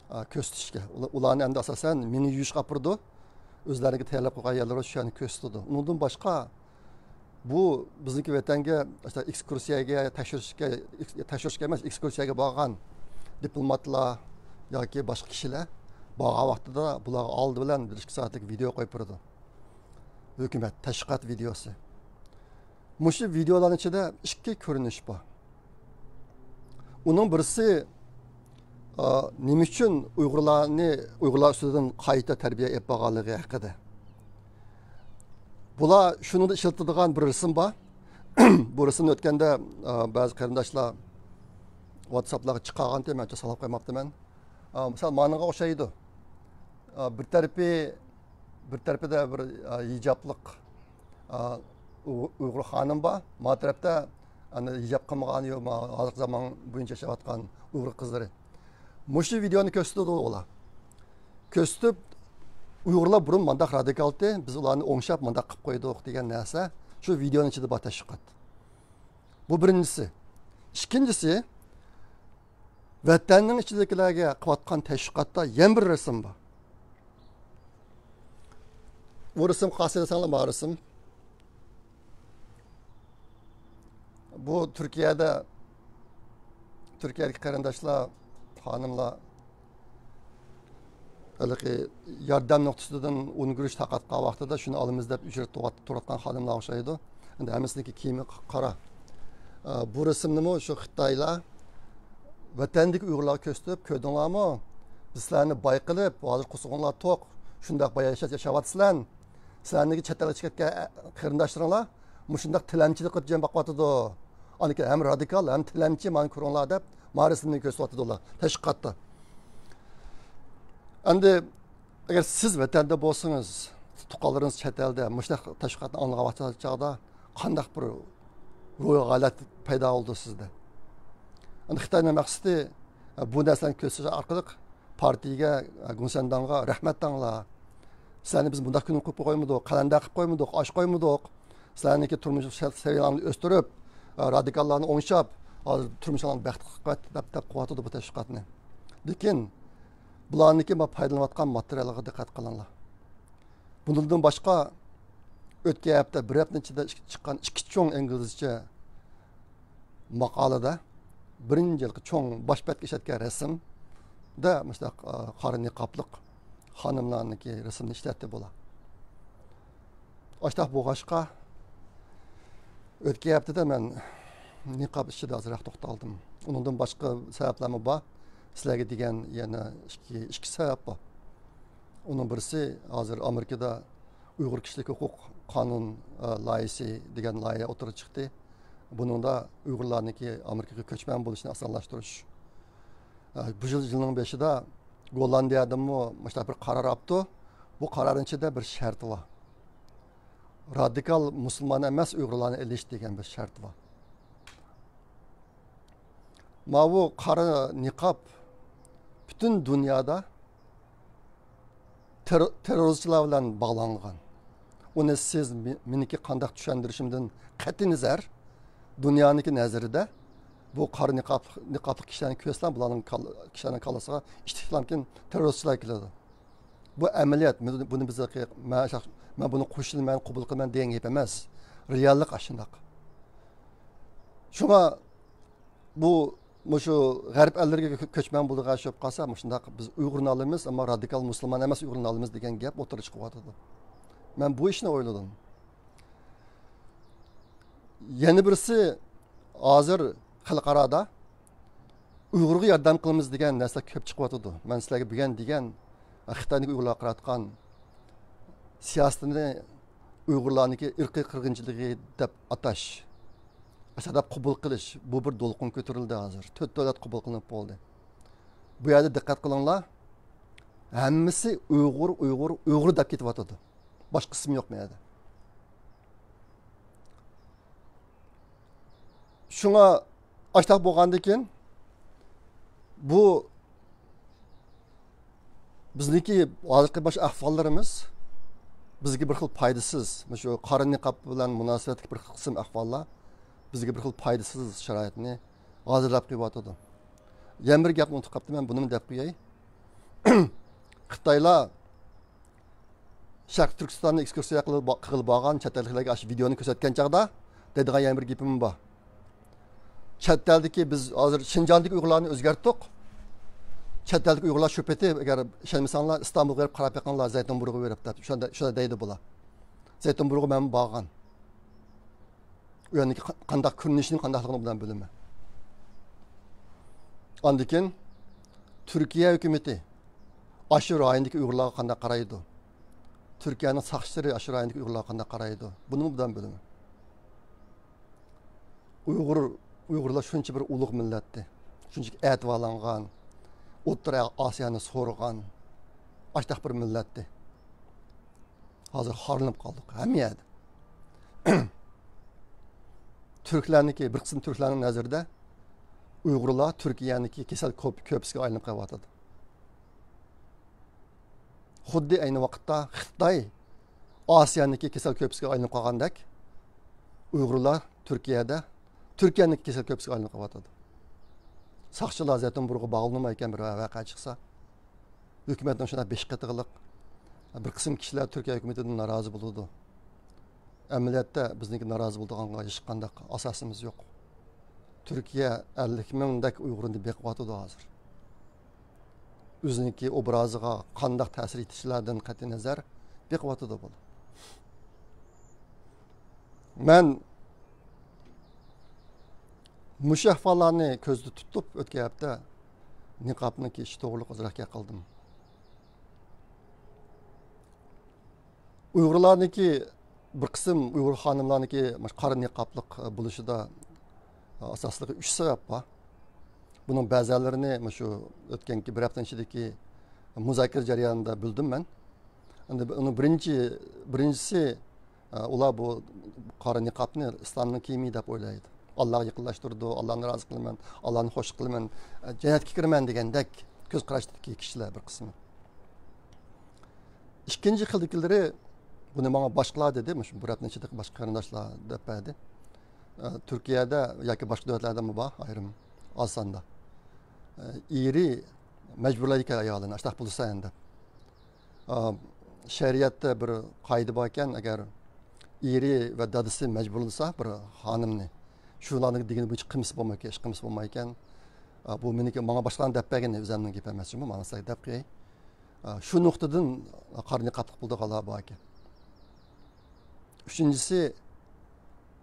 ئا، كۆرسىتىشكە. ئۇلا-، ئۇلارنى ئەمدى ئاساسەن مېڭە يۇيۇشقا ئاپىرىدۇ. ئۆزلەرنىڭكى تەييارلاپ قويغان يەرلىرى بار، شۇ يەرنى كۆرسىتىدۇ. ئۇنىڭدىن باشقا، بۇ بىزنىڭكى ۋەتەنگە ئىشتە ئېكسكۇرسىيەگە، تەكشۈرۈشكە، ئېكس-، تەكشۈرۈشكە ئەمەس، ئېكسكۇرسىيەگە بارغان دىپلوماتلار ياكى باشقا كىشىلەر بارغان ۋاقتىدا بۇلارغا ئالدى بىلەن بىر ئىككى سائەتلىك ۋىدېئو قويۇپ بېرىدۇ. ھۆكۈمەت، تەشۋىقات ۋىدېئوسى. مۇشۇ ۋىدېئولارنىڭ ئىچىدە ئىككى كۆرۈنۈش بار. ئۇنىڭ بىرسى، ئا، نېمە ئۈچۈن ئۇيغۇرلارنى، ئۇيغۇرلار ئۈستىدىن قايتا تەربىيە ئېلىپ بارغانلىقى ھەققىدە. بۇلار شۇنىڭدا ئىشلىتىدىغان بىر رەسىم بار. بۇ رەسىمنى ئۆتكەندە، ئا، بەزى قېرىنداشلار ۋاتساپلارغا چىقارغانتى، مەنچە ساقلاپ قويماپتىمەن. ئا، مىسال، مانىڭغا ئوخشايدۇ. ئا، بىر تەرىپى، بىر تەرىپىدە بىر، ئا، ھىجابلىق، ئا، ئۇ-، ئۇيغۇر خانىم بار. ما تەرەپتە ئەنە ھىجاب قىلمىغان، يو-، ما-، ھازىرقى زامان بويىچە ياشاۋاتقان ئۇيغۇر قىزلىرى. مۇشۇ ۋىدېئونى كۆرسىتىدۇ ئۇلار. كۆرسىتىپ، «ئۇيغۇرلار بۇرۇن مانداق رادىكالتى، بىز ئۇلارنى ئوڭشاپ مانداق قىلىپ قويدۇق» دېگەن نەرسە شۇ ۋىدېئونىڭ ئىچىدە بار تەشۋىقات. بۇ بىرىنچىسى. ئىككىنچىسى، ۋەتەننىڭ ئىچىدىكىلەرگە قىلىۋاتقان تەشۋىقاتتا يەنە بىر رەسىم بار. بۇ رەسىم قايسى دېسەڭلار، ما رەسىم. بۇ تۈركىيەدە، تۈركىيەدىكى قېرىنداشلار، خانىملار، ھېلىقى ياردەم نۇقتىسىدىن ئۇن گۈرۈچ تارقاتقان ۋاقتىدا شۇنى ئالىمىز دەپ ئۆچرەتتە تۇرۇۋات-، تۇرۇۋاتقان خانىملار ئوخشايدۇ. ئەمدى ھەممىسىنىڭكى كىيىمى ق-، قارا. ئە، بۇ رەسىمنىمۇ شۇ خىتايلار ۋەتەندىكى ئۇيغۇرلارغا كۆرسىتىپ، «كۆردۈڭلارمۇ؟ بىز سىلەرنى باي قىلىپ، ھازىر قورسىقىڭلار توق، شۇنداق باي ياشاش ياشاۋاتىسىلەر. سىلەرنىڭكى چەت ئەلگە چىقىپ كەتكەن قېرىنداشلىرىڭلار مۇشۇنداق تىلەمچىلىك قىلىپ جان باقىۋاتىدۇ. ئاندىن كېيىن ھەم رادىكال، ھەم تىلەمچى، مانا كۆرۈڭلار» دەپ، ما رەسىمنى كۆرسىتىۋاتىدۇ ئۇلار تەشۋىقاتتا. ئەمدى ئەگەر سىز ۋەتەندە بولسىڭىز، تۇغقانلىرىڭىز چەت ئەلدە مۇشۇنداق تەشۋىقاتنى ئاڭلىغان چاغدا قانداق بىر روھىي ھالەت پەيدا بولىدۇ سىزدە؟ ئەمدى خىتاينىڭ مەقسىتى، بۇ نەرسىلەرنى كۆرسىتىش ئارقىلىق پارتىيىگە، گۇڭسەنداڭغا رەھمەت دەڭلار. سىلەرنى بىز مۇنداق كۈن قىلىپ قويمىدۇق، قەلەندەر قىلىپ قويمىدۇق، ئاش قويمىدۇق. سىلەرنىڭكى تۇرمۇش سەۋىيەلەرنى ئۆستۈرۈپ، رادىكاللارنى ئوڭشاپ، ھازىر تۇرمۇشىڭلارنى بەختلىك قىلىپ دەپ، دەپ قىلىۋاتىدۇ بۇ تەشۋىقاتنى. لېكىن بۇلارنىڭكى ما پايدىلىنىۋاتقان ماتېرىيالىغا دىققەت قىلىڭلار. بۇنىڭدىن باشقا، ئۆتكەن ھەپتە، بىر ھەپتىنىڭ ئىچىدە چىققان ئىككى چوڭ ئىنگلىزچە ماقالىدە، بىرىنچى ھېلىقى چوڭ باش بەتكە ئىشلەتكەن رەسىمدە مۇشۇنداق، ئا، قارا نىقابلىق خانىملارنىڭكى رەسىمىنى ئىشلەتتى بۇلار. ئاشتاق بولغاچقا، ئۆتكەن ھەپتىدە مەن نىقاب ئىچىدە ئازراق توختالدىم. ئۇنىڭدىن باشقا سەۋەبلەرمۇ بار. سىلەرگە دېگەن يەنە ئىككى، ئىككى سەۋەب بار. ئۇنىڭ بىرسى، ھازىر ئامېرىكىدا ئۇيغۇر كىشىلىك ھوقۇق قانۇن، ئە، لايىھىسى دېگەن لايىھە ئوتتۇرىغا چىقتى. بۇنىڭدا ئۇيغۇرلارنىڭكى ئامېرىكىغا كۆچمەن بولۇشىنى ئاسانلاشتۇرۇش. ئە، بۇ يىل، يىلنىڭ بېشىدا گوللاندىيەدىمۇ مۇشۇنداق بىر قارار ئاپتۇ. بۇ قارارنىڭ ئىچىدە بىر شەرتى بار. رادىكال مۇسۇلمان ئەمەس ئۇيغۇرلارنى ئېلىش دېگەن بىر شەرت بار. ماۋۇ قارا نىقاب پۈتۈن دۇنيادا تېررو-، تېررورچىلار بىلەن باغلانغان. ئۇنى سىز، مې-، مېنىڭكى قانداق چۈشەندۈرۈشۈمدىن قەتئىينەزەر، دۇنيانىڭكى نەزىرىدە بۇ قارا نىقاب، نىقابلىق كىشىلەرنى كۆرسىلا، بۇلارنىڭ كال-، كىشىلەرنىڭ كاللىسىغا ئىشتىكلامكىن تېررورچىلار كېلىدۇ. بۇ ئەمەلىيەت. بۇنى، بۇنى بىز، مەن، مەن بۇنى قوشۇلىمەن، قوبۇل قىلىمەن دېگەن گەپ ئەمەس. رېئاللىق ئاشۇنداق. شۇڭا بۇ، مۇشۇ غەرب ئەللىرىگە كۆ-، كۆچمەن بولىدىغان ئىش بولۇپ قالسا، مۇشۇنداق بىز ئۇيغۇرنى ئالىمىز، ئەمما رادىكال مۇسۇلمان ئەمەس ئۇيغۇرنى ئالىمىز دېگەن گەپ ئوتتۇرىغا چىقىۋاتىدۇ. مەن بۇ ئىشنى ئويلىدىم. يەنە بىرسى، ھازىر خەلقئارادا ئۇيغۇرغا ياردەم قىلىمىز دېگەن نەرسىلەر كۆپ چىقىۋاتىدۇ. مەن سىلەرگە بۈگۈن دېگەن خىتاينىڭ ئۇيغۇرلارغا قاراتقان سىياسىتىنى ئۇيغۇرلارنىڭكى ئىرقىي قىرغىنچىلىقى دەپ ئاتاش، ئاشۇنداق قوبۇل قىلىش، بۇ بىر دولقۇن كۆتۈرۈلدى ھازىر. تۆت دۆلەت قوبۇل قىلىنىپ بولدى. بۇ يەردە دىققەت قىلىڭلار، ھەممىسى ئۇيغۇر، ئۇيغۇر، ئۇيغۇر دەپ كېتىۋاتىدۇ. باشقا ئىسىم يوق بۇ يەردە. شۇڭا ئاشتاق بولغاندىكىن، بۇ بىزنىڭكى ھازىرقى باش ئەھۋاللىرىمىز بىزگە بىر خىل پايدىسىز. مۇشۇ قارا نىقاب بىلەن مۇناسىۋەتلىك بىر قىسىم ئەھۋاللار بىزگە بىر خىل پايدىسىز شارائىتنى ھازىرلاپ قويۇۋاتىدۇ. يەنە بىر گەپنى ئۇنتۇپ قاپتىمەن، بۇنىمۇ دەپ قوياي. خىتايلار شەرقىي تۈركىستاننى ئېكسكۇرسىيە قىلىپ با-، قىلغىلى بارغان چەت ئەللىكلەرگە ئاشۇ ۋىدېئونى كۆرسەتكەن چاغدا دەيدىغان يەنە بىر گېپىم بار. چەت ئەلدىكى، بىز ھازىر شىنجاڭدىكى ئۇيغۇرلارنى ئۆزگەرتتۇق. چەت ئەلدىكى ئۇيغۇرلار شۇ پېتى، ئەگەر ئىشەنمىسەڭلار، ئىستانبۇلغا بېرىپ قاراپ بېقىڭلار، زەيتۇنبۇرغا بېرىپ دەپ، شۇنداق، شۇنداق دەيدۇ بۇلار. زەيتۇنبۇرغا مەن بارغان. ئۇ يەرنىڭكى قا-، قانداق كۆرۈنۈشىنىڭ قانداقلىقىنى ئوبدان بىلىمەن. ئاندىن كېيىن تۈركىيە ھۆكۈمىتى ئاشۇ رايوندىكى ئۇيغۇرلارغا قانداق قارايدۇ؟ تۈركىيەنىڭ ساقچىلىرى ئاشۇ رايوندىكى ئۇيغۇرلارغا قانداق قارايدۇ؟ بۇنىمۇ ئوبدان بىلىمەن. ئۇيغۇر، ئۇيغۇرلار شۇنچە بىر ئۇلۇغ مىللەتتى. شۇنچىلىك ئەتىۋارلانغان، ئوتتۇرا ئاسىيانى سورىغان، ئاشتاق بىر مىللەتتى. ھازىر خارلىنىپ قالدۇق ھەممە يەردە. تۈركلەرنىڭكى، بىر قىسىم تۈركلەرنىڭ نەزىرىدە ئۇيغۇرلار تۈركىيەنىڭكى كېسەل كۆپ-، كۆپىسىگە ئايلىنىپ قېلىۋاتىدۇ. خۇددى ئەينى ۋاقىتتا خىتاي ئاسىيانىڭكى كېسەل كۆپىسىگە ئايلىنىپ قالغاندەك، ئۇيغۇرلار تۈركىيەدە تۈركىيەنىڭكى كېسەل كۆپىسىگە ئايلىنىپ قېلىۋاتىدۇ. ساقچىلار زەيتۇنبۇرغا باغلىنالمايدىغان بىر ۋەقە چىقسا، ھۆكۈمەتنىڭ شۇنداق بېشى قېتىغلىق، بىر قىسىم كىشىلەر تۈركىيە ھۆكۈمىتىدىن نارازى بولىدۇ. ئەمەلىيەتتە بىزنىڭكى نارازى بولىدىغانغا ھېچقانداق ئاساسىمىز يوق. تۈركىيە ئەللىك مىڭدەك ئۇيغۇرنى بېقىۋاتىدۇ ھازىر. ئۆزىنىڭكى ئوبرازىغا قانداق تەسىر يېتىشلەردىن قەتئىينەزەر، بېقىۋاتىدۇ بۇ. مەن مۇشۇ ئەھۋاللارنى كۆزدە تۇتۇپ، ئۆتكەن ھەپتە نىقابنىڭ كىيىشى توغرۇلۇق ئازراق گەپ قىلدىم. ئۇيغۇرلارنىڭكى، بىر قىسىم ئۇيغۇر خانىملارنىڭكى مۇشۇ قارا نىقابلىق بولۇشىدا ئاساسلىقى ئۈچ سەۋەب بار. بۇنىڭ بەزىلىرىنى مۇشۇ ئۆتكەنكى بىر ھەپتىنىڭ ئىچىدىكى مۇزاكىرە جەريانىدا بىلدىم مەن. ئەمدى ئۇنىڭ بىرىنچى، بىرىنچىسى، ئۇلار بۇ قارا نىقابنى ئىسلامنىڭ كىيىمى دەپ ئويلايدۇ. ئاللاغا يېقىنلاشتۇرىدۇ، ئاللانى رازى قىلىمەن، ئاللانى خوش قىلىمەن، جەننەتكە كىرىمەن دېگەندەك كۆز قاراشتىكى كىشىلەر بىر قىسمى. ئىككىنچى خىلدىكىلىرى، بۇنى ماڭا باشقىلار دېدى، مۇشۇ بۇ ھەپتىنىڭ ئىچىدىكى باشقا قېرىنداشلار دەپ بەردى. ئە، تۈركىيەدە ياكى باشقا دۆلەتلەردىمۇ بار، ئايرىم ئاز ساندا. ئە، ئېرى مەجبۇرلايدىكەن ئايالىنى، ئاشۇنداق بولسا ئەندى. ئا، شەرىئەتتە بىر قائىدە باركەن، ئەگەر ئېرى ۋە دادىسى مەجبۇرلىسا بىر خانىمنى، شۇلارنىڭ دېگىنى بويىچە قىلمىسا بولمايكەن، ئىش قىلمىسا بولمايكەن. ئا، بۇ مېنىڭكى، ماڭا باشقىلارنىڭ دەپ بەرگىنى، ئۆزەمنىڭ گېپى ئەمەس، ماڭا سىلەرگە دەپ قوياي. ئا، شۇ نۇقتىدىن قارا نىقابلىق بولىدىغانلار باركەن. ئۈچىنچىسى،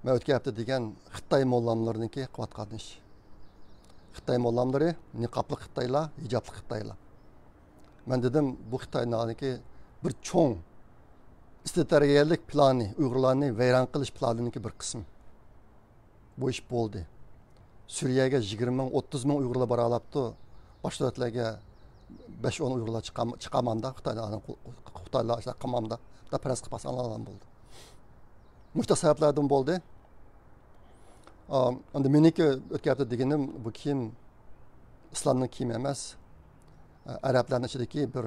مەن ئۆتكەن ھەپتە دېگەن خىتاي موللاملىرىنىڭكى قىلىۋاتقان ئىشى. خىتاي موللاملىرى، نىقابلىق خىتايلار، ھىجابلىق خىتايلار. مەن دېدىم، بۇ خىتاينىڭكى بىر چوڭ ئىستراتېگىيەلىك پىلانى، ئۇيغۇرلارنى ۋەيران قىلىش پىلانىنىڭكى بىر قىسمى. بۇ ئىش بولدى. سۈرىيەگە يىگىرمە مىڭ، ئوتتۇز مىڭ ئۇيغۇرلار بارالاپتۇ. باشقا دۆلەتلەرگە بەش ئون ئۇيغۇرلار چىقام-، چىقاماندا، خىتايلار، خىتايلار ئىشلار قىلمامدا، دەپ پەرەز قىلىپ قالساڭلار بولدى. مۇشۇنداق سەۋەبلەردىن بولدى. ئا، ئەمدى مېنىڭكى ئۆتكەن ھەپتە دېگىنىم، بۇ كىيىم ئىسلامنىڭ كىيىمى ئەمەس. ئەرەبلەرنىڭ ئىچىدىكى بىر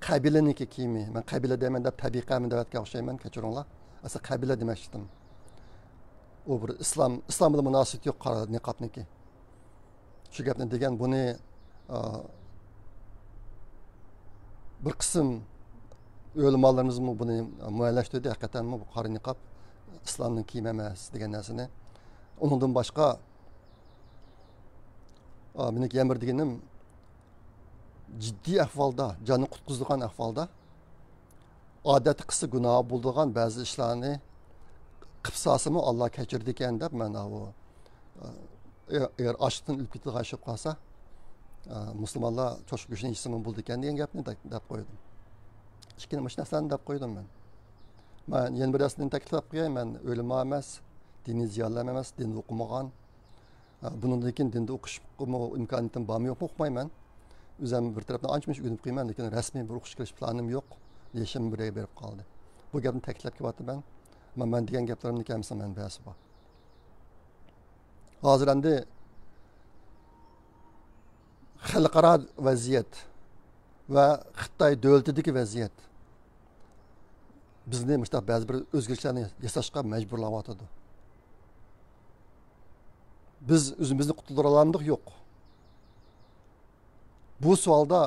قەبىلىنىڭكى كىيىمى. مەن قەبىلە دەيمەن دەپ تەبىئىي قەبىلە دەۋەتكەن ئوخشايمەن، كەچۈرۈڭلار. ئەسلى قەبىلە دېمەكچىدىم. ئۇ بىر ئىسلام، ئىسلام بىلەن مۇناسىۋىتى يوق قارا نىقابنىڭكى. شۇ گەپنى دېگەن بۇنى، ئا، بىر قىسىم ئۆلىمالىرىمىزمۇ بۇنى مۇئەييەنلەشتۈردى. ھەقىقەتەنمۇ بۇ قارا نىقاب ئىسلامنىڭ كىيىمى ئەمەس دېگەن نەرسىنى. ئۇنىڭدىن باشقا، ئا، مېنىڭكى يەنە بىر دېگىنىم، جىددىي ئەھۋالدا، جاننى قۇتقۇزىدىغان ئەھۋالدا، ئادەتتە قىلسا گۇناھى بولىدىغان بەزى ئىشلارنى قىلىپ سالسىمۇ، ئاللا كەچۈرىدىكەن دەپ، مەن ئاۋۇ، ئە، ئەگەر ئاچلىقتىن ئۆلۈپ كېتىدىغان ئىش بولۇپ قالسا، ئە، مۇسۇلمانلار چوشقا گۆشىنى يېسىمۇ بولىدىكەن دېگەن گەپنى دەپ، دەپ قويدۇم. ئىككىنى مۇشۇ نەرسىلەرنى دەپ قويدۇم مەن. مەن يەنە بىر نەرسىنى تەكىتلەپ قوياي، مەن ئۆلىما ئەمەس، دىنىي زىيالىيلار ئەمەس، دىندا ئوقۇمىغان. ئە، بۇنىڭدىن كېيىن دىندا ئوقۇشقىمۇ ئىمكانىيىتىم بارمۇ يوقمۇ ئۇقمايمەن. ئۆزۈم بىر تەرەپتىن ئانچە مۇنچە ئۆگىنىپ قويىمەن، لېكىن رەسمىي بىر ئوقۇشقا كىرىش پىلانىم يوق. يېشىم بىر يەرگە بېرىپ قالدى. بۇ گەپنى تەكىتلەپ كېلىۋاتىمەن. ئەمما مەن دېگەن گەپلىرىمنىڭ ھەممىسىنىڭ مەنبەسى بار. ھازىر ئەمدى خەلقئارا ۋەزىيەت ۋە خىتاي دۆلىتىدىكى ۋەزىيەت بىزنى مۇشۇنداق بەزى بىر ئۆزگىرىشلەرنى ياساشقا مەجبۇرلاۋاتىدۇ. بىز ئۆزىمىزنى قۇتۇلدۇرالامدۇق؟ يوق. بۇ سوئالدا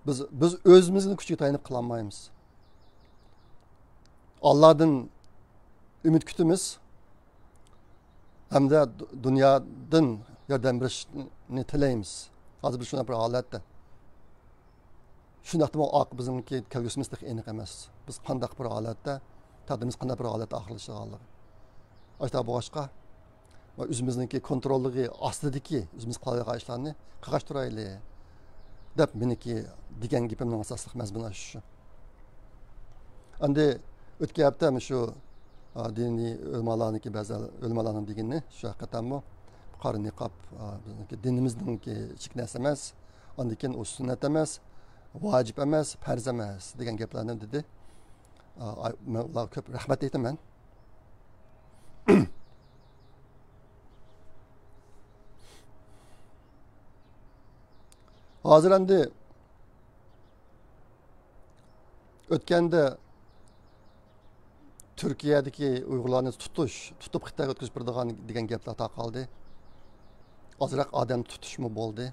بىز، بىز ئۆزىمىزنىڭ كۈچىگە تايىنىپ قىلالمايمىز. ئاللادىن ئۈمىد كۈتىمىز ھەمدە دۇ-، دۇنيادىن ياردەم بېرىشنى تىلەيمىز. ھازىر بىز شۇنداق بىر ھالەتتە. شۇنداقتىمۇ ئارقا-، بىزنىڭكى كەلگۈسىمىز تېخى ئېنىق ئەمەس. بىز قانداق بىر ھالەتتە، تەقدىرىمىز قانداق بىر ھالەتتە ئاخىرلىشىدىغانلىقى. ئاشۇنداق بولغاچقا، ۋە ئۆزىمىزنىڭكى كونتروللۇقى ئاستىدىكى، ئۆزىمىز قىلالايدىغان ئىشلارنى قىلغاچ تۇرايلى، دەپ مېنىڭكى دېگەن گېپىمنىڭ ئاساسلىق مەزمۇنى ئاشۇ. ئەمدى ئۆتكەن ھەپتە مۇشۇ، ئا، دىنىي ئۆلىمالارنىڭكى، بەزى ئۆلىمالارنىڭ دېگىنى شۇ، ھەقىقەتەنمۇ قارا نىقاب، ئا، بىزنىڭكى دىنىمىزنىڭكى ئىچىدىكى نەرسە ئەمەس، ئاندىن كېيىن ئۇ سۈننەت ئەمەس، ۋاجىپ ئەمەس، پەرز ئەمەس دېگەن گەپلەرنى دېدى. ئا، ئاي-، مەن ئۇلارغا كۆپ رەھمەت ئېيتىمەن. ھازىر ئەمدى ئۆتكەندە تۈركىيەدىكى ئۇيغۇرلارنى تۇتۇش، تۇتۇپ خىتايغا ئۆتكۈزۈپ بېرىدىغان دېگەن گەپلەر تارقالدى. ئازراق ئادەم تۇتۇشمۇ بولدى.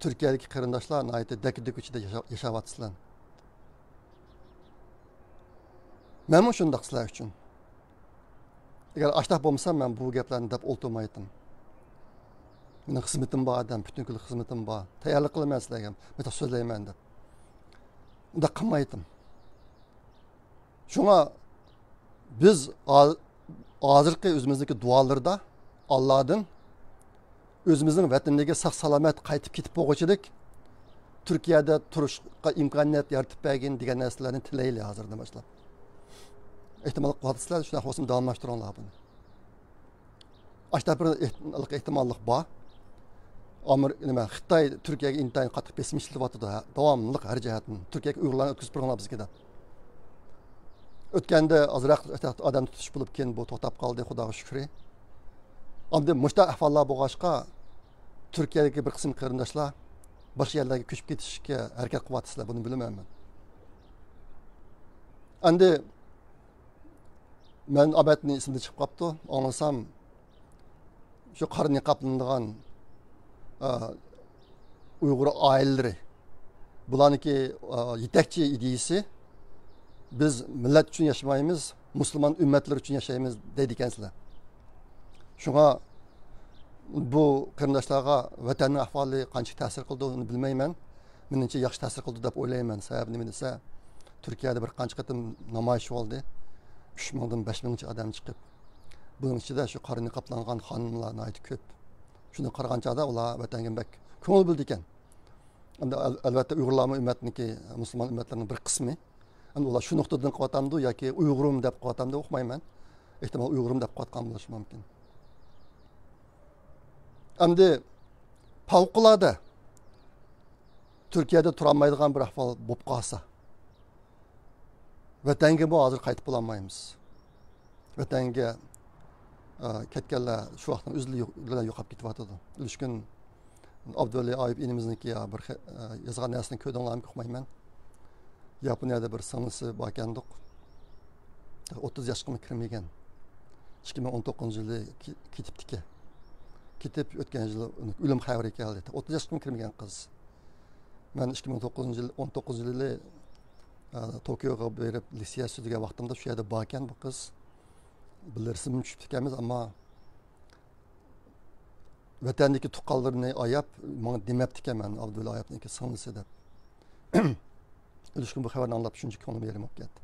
تۈركىيەدىكى قېرىنداشلار ناھايىتى دەككە-دۈككە ئىچىدە ياشا-، ياشاۋاتىسىلەر. مەنمۇ شۇنداق سىلەر ئۈچۈن. ئەگەر ئاشتاق بولمىسام، مەن بۇ گەپلەرنى دەپ ئولتۇرمايتتىم. مېنىڭ خىزمىتىم بار ئادەم، پۈتۈن كۈنلۈك خىزمىتىم بار. تەييارلىق قىلىمەن سىلەرگە، مەن سۆزلەيمەن دەپ. ئۇنداق قىلمايتتىم. شۇڭا بىز ھا-، ھازىرقى ئۆزىمىزنىڭكى دۇئالىرىدا ئاللادىن ئۆزىمىزنىڭ ۋەتىنىگە ساق-سالامەت قايتىپ كېتىپ بولغۇچىلىك تۈركىيەدە تۇرۇشقا ئىمكانىيەت يارىتىپ بەرگىن دېگەن نەرسىلەرنى تىلەيلى ھازىردىن باشلاپ. ئېھتىمال قىلىۋاتىسىلەر، شۇنداق بولسىمۇ داۋاملاشتۇرۇڭلار بۇنى. ئاشۇنداق بىر ئېھت-، ئېھتىماللىق بار. ئامېر-، نېمە، خىتاي تۈركىيەگە ئىنتايىن قاتتىق بېسىم ئىشلىتىۋاتىدۇ، ھە، داۋاملىق ھەر جەھەتتىن. تۈركىيەگە ئۇيغۇرلارنى ئۆتكۈزۈپ بېرىڭلار بىزگە دەپ. ئۆتكەندە ئازراق ئادەم تۇتۇش بولۇپ، كېيىن بۇ توختاپ قالدى، خۇداغا شۈكرى. ئاندىن مۇشۇنداق ئەھۋاللار بولغاچقا، تۈركىيەدىكى بىر قىسىم قېرىنداشلار باشقا يەرلەرگە كۆچۈپ كېتىشكە ھەرىكەت قىلىۋاتىسىلەر، بۇنى بىلىمەن مەن. ئەمدى مەن ئابەتنى ئېسىمدىن چىقىپ قاپتۇ. ئاڭلىسام، شۇ قارا نىقابلىنىدىغان، ئا، ئۇيغۇر ئائىلىلىرى، بۇلارنىڭكى، ئا، يېتەكچى ئىدىيىسى، «بىز مىللەت ئۈچۈن ياشىمايمىز، مۇسۇلمان ئۈممەتلىرى ئۈچۈن ياشايمىز» دەيدىكەنسىلەر. شۇڭا بۇ قېرىنداشلارغا ۋەتەننىڭ ئەھۋالى قانچىلىك تەسىر قىلىدۇ، ئۇنى بىلمەيمەن. مېنىڭچە، ياخشى تەسىر قىلدى دەپ ئويلايمەن. سەۋەبى نېمە دېسە، تۈركىيەدە بىر قانچە قېتىم نامايىش بولدى. ئۈچ مىڭدىن بەش مىڭچە ئادەم چىقىپ، بۇنىڭ ئىچىدە شۇ قارا نىقابلانغان خانىملار ناھايىتى كۆپ. شۇنى قارىغان چاغدا ئۇلار ۋەتەنگە بەك كۆڭۈل بۆلىدىكەن. ئەمدى ئەل-، ئەلۋەتتە، ئۇيغۇرلارمۇ ئۈممەتنىڭكى، مۇسۇلمان ئۈممەتلىرىنىڭ بىر قىسمى. ئەمدى ئۇلار شۇ نۇقتىدىن قىلىۋاتامدۇ ياكى ئۇيغۇرۇم دەپ قىلىۋاتامدۇ ئۇقمايمەن. ئېھتىمال، ئۇيغۇرۇم دەپ قىلىۋاتقان بولۇشى مۇمكىن. ئەمدى پەۋقۇلئاددە تۈركىيەدە تۇرالمايدىغان بىر ئەھۋال بولۇپ قالسا، ۋەتەنگىمۇ ھازىر قايتىپ بولالمايمىز. ۋەتەنگە، ئە، كەتكەنلەر شۇ ۋاقىتنىڭ ئۆزىلا يوق-، بىلەن يوقاپ كېتىۋاتىدۇ. ئۈلۈشكۈن ئابدۇۋەلى ئايۇپ ئىنىمىزنىڭكى يا بىر خە-، ئە، يازغان نەرسىنى كۆردۈڭلارمۇ ئۇقمايمەن. ياپونىيەدە بىر سىڭلىسى باركەندۇق. ئوتتۇز ياشقىمۇ كىرمىگەن. ئىككى مىڭ ئون توققۇزىنچى يىلى كې-، كېتىپتىكەن. كېتىپ ئۆتكەن يىلى ئۆلۈم خەۋىرى كەلدى. ئوتتۇز ياشقىمۇ كىرمىگەن قىز. مەن ئىككى مىڭ توققۇزىنچى يىل، ئون توققۇزىنچى يىلى، ئە، توكيوغا بېرىپ، لېكسىيە سۆزلىگەن ۋاقتىمدا شۇ يەردە باركەن بۇ قىز. بىللە رەسىمگە چۈشۈپتىكەنمىز، ئەمما ۋەتەندىكى تۇغقانلىرىنى ئاياپ، ماڭا دېمەپتىكەن، مەن ئابدۇۋەلى ئايۇپنىڭكى سىڭلىسى دەپ. ئۈلۈشكۈن بۇ خەۋەرنى ئاڭلاپ، شۇنچە كۆڭلۈم يېرىم بولۇپ كەتتى.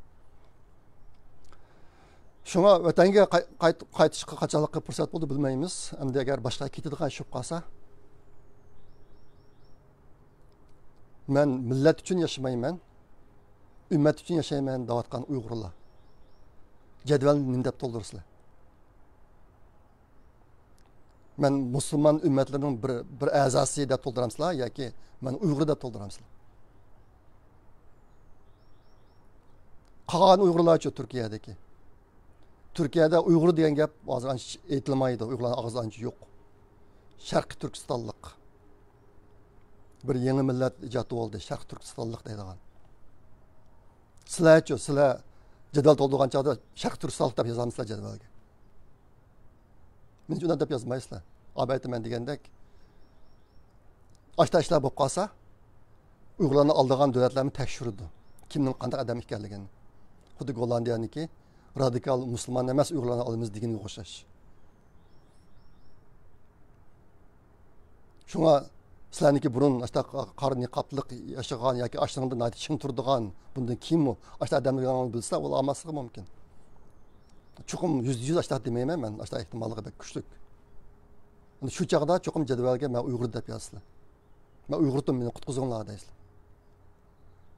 شۇڭا ۋەتەنگە قاي-، قايت-، قايتىشقا قاچانلىقى پۇرسەت بولىدۇ، بىلمەيمىز. ئەمدى ئەگەر باشقا كېتىدىغان ئىش بولۇپ قالسا، مەن مىللەت ئۈچۈن ياشىمايمەن، ئۈممەت ئۈچۈن ياشايمەن دەۋاتقان ئۇيغۇرلار، جەدۋەلنى نېمە دەپ تولدۇرىسىلەر؟ مەن مۇسۇلمان ئۈممەتلىرىنىڭ بىر، بىر ئەزاسى دەپ تولدۇرامسىلەر ياكى مەن ئۇيغۇر دەپ تولدۇرامسىلەر؟ قالغان ئۇيغۇرلارچۇ تۈركىيەدىكى؟ تۈركىيەدە ئۇيغۇر دېگەن گەپ ھازىر ئانچە ئېيتىلمايدۇ، ئۇيغۇرلارنىڭ ئاغزىدا ئانچە يوق. شەرقىي تۈركىستانلىق. بىر يېڭى مىللەت ئىجاد بولدى، شەرقىي تۈركىستانلىق دەيدىغان. سىلەرچۇ، سىلەر جەدۋەل تولدۇرغان چاغدا شەرقىي تۈركىستانلىق دەپ يازامسىلەر جەدۋەلگە؟ مېنىڭچە ئۇنداق دەپ يازمايسىلەر. ئابەتتە مەن دېگەندەك، ئاشتا ئىشلار بولۇپ قالسا، ئۇيغۇرلارنى ئالىدىغان دۆلەتلەرمۇ تەكشۈرىدۇ، كىمنىڭ قانداق ئادەم ئىكەنلىكىنى. خۇددى گوللاندىيەنىڭكى رادىكال مۇسۇلمان ئەمەس ئۇيغۇرلارنى ئالىمىز دېگىنىگە ئوخشاش. شۇڭا سىلەرنىڭكى بۇرۇن ئاشتا قارا نىقابلىق ياشىغان ياكى ئاشۇنىڭدا ناھايىتى چىڭ تۇرىدىغان، بۇندىن كېيىنمۇ ئاشتا ئادەملەرنى بىلسە، ئۇلار ئالماسلىقى مۇمكىن. چوقۇم يۈزدە يۈز ئاشتا دېمەيمەن مەن، ئاشتا ئېھتىماللىقى بەك كۈچلۈك. ئەمدى شۇ چاغدا چوقۇم جەدۋەلگە «مەن ئۇيغۇر» دەپ يازىسىلەر. «مەن ئۇيغۇردۇم، مېنى قۇتقۇزۇڭلار» دەيسىلەر.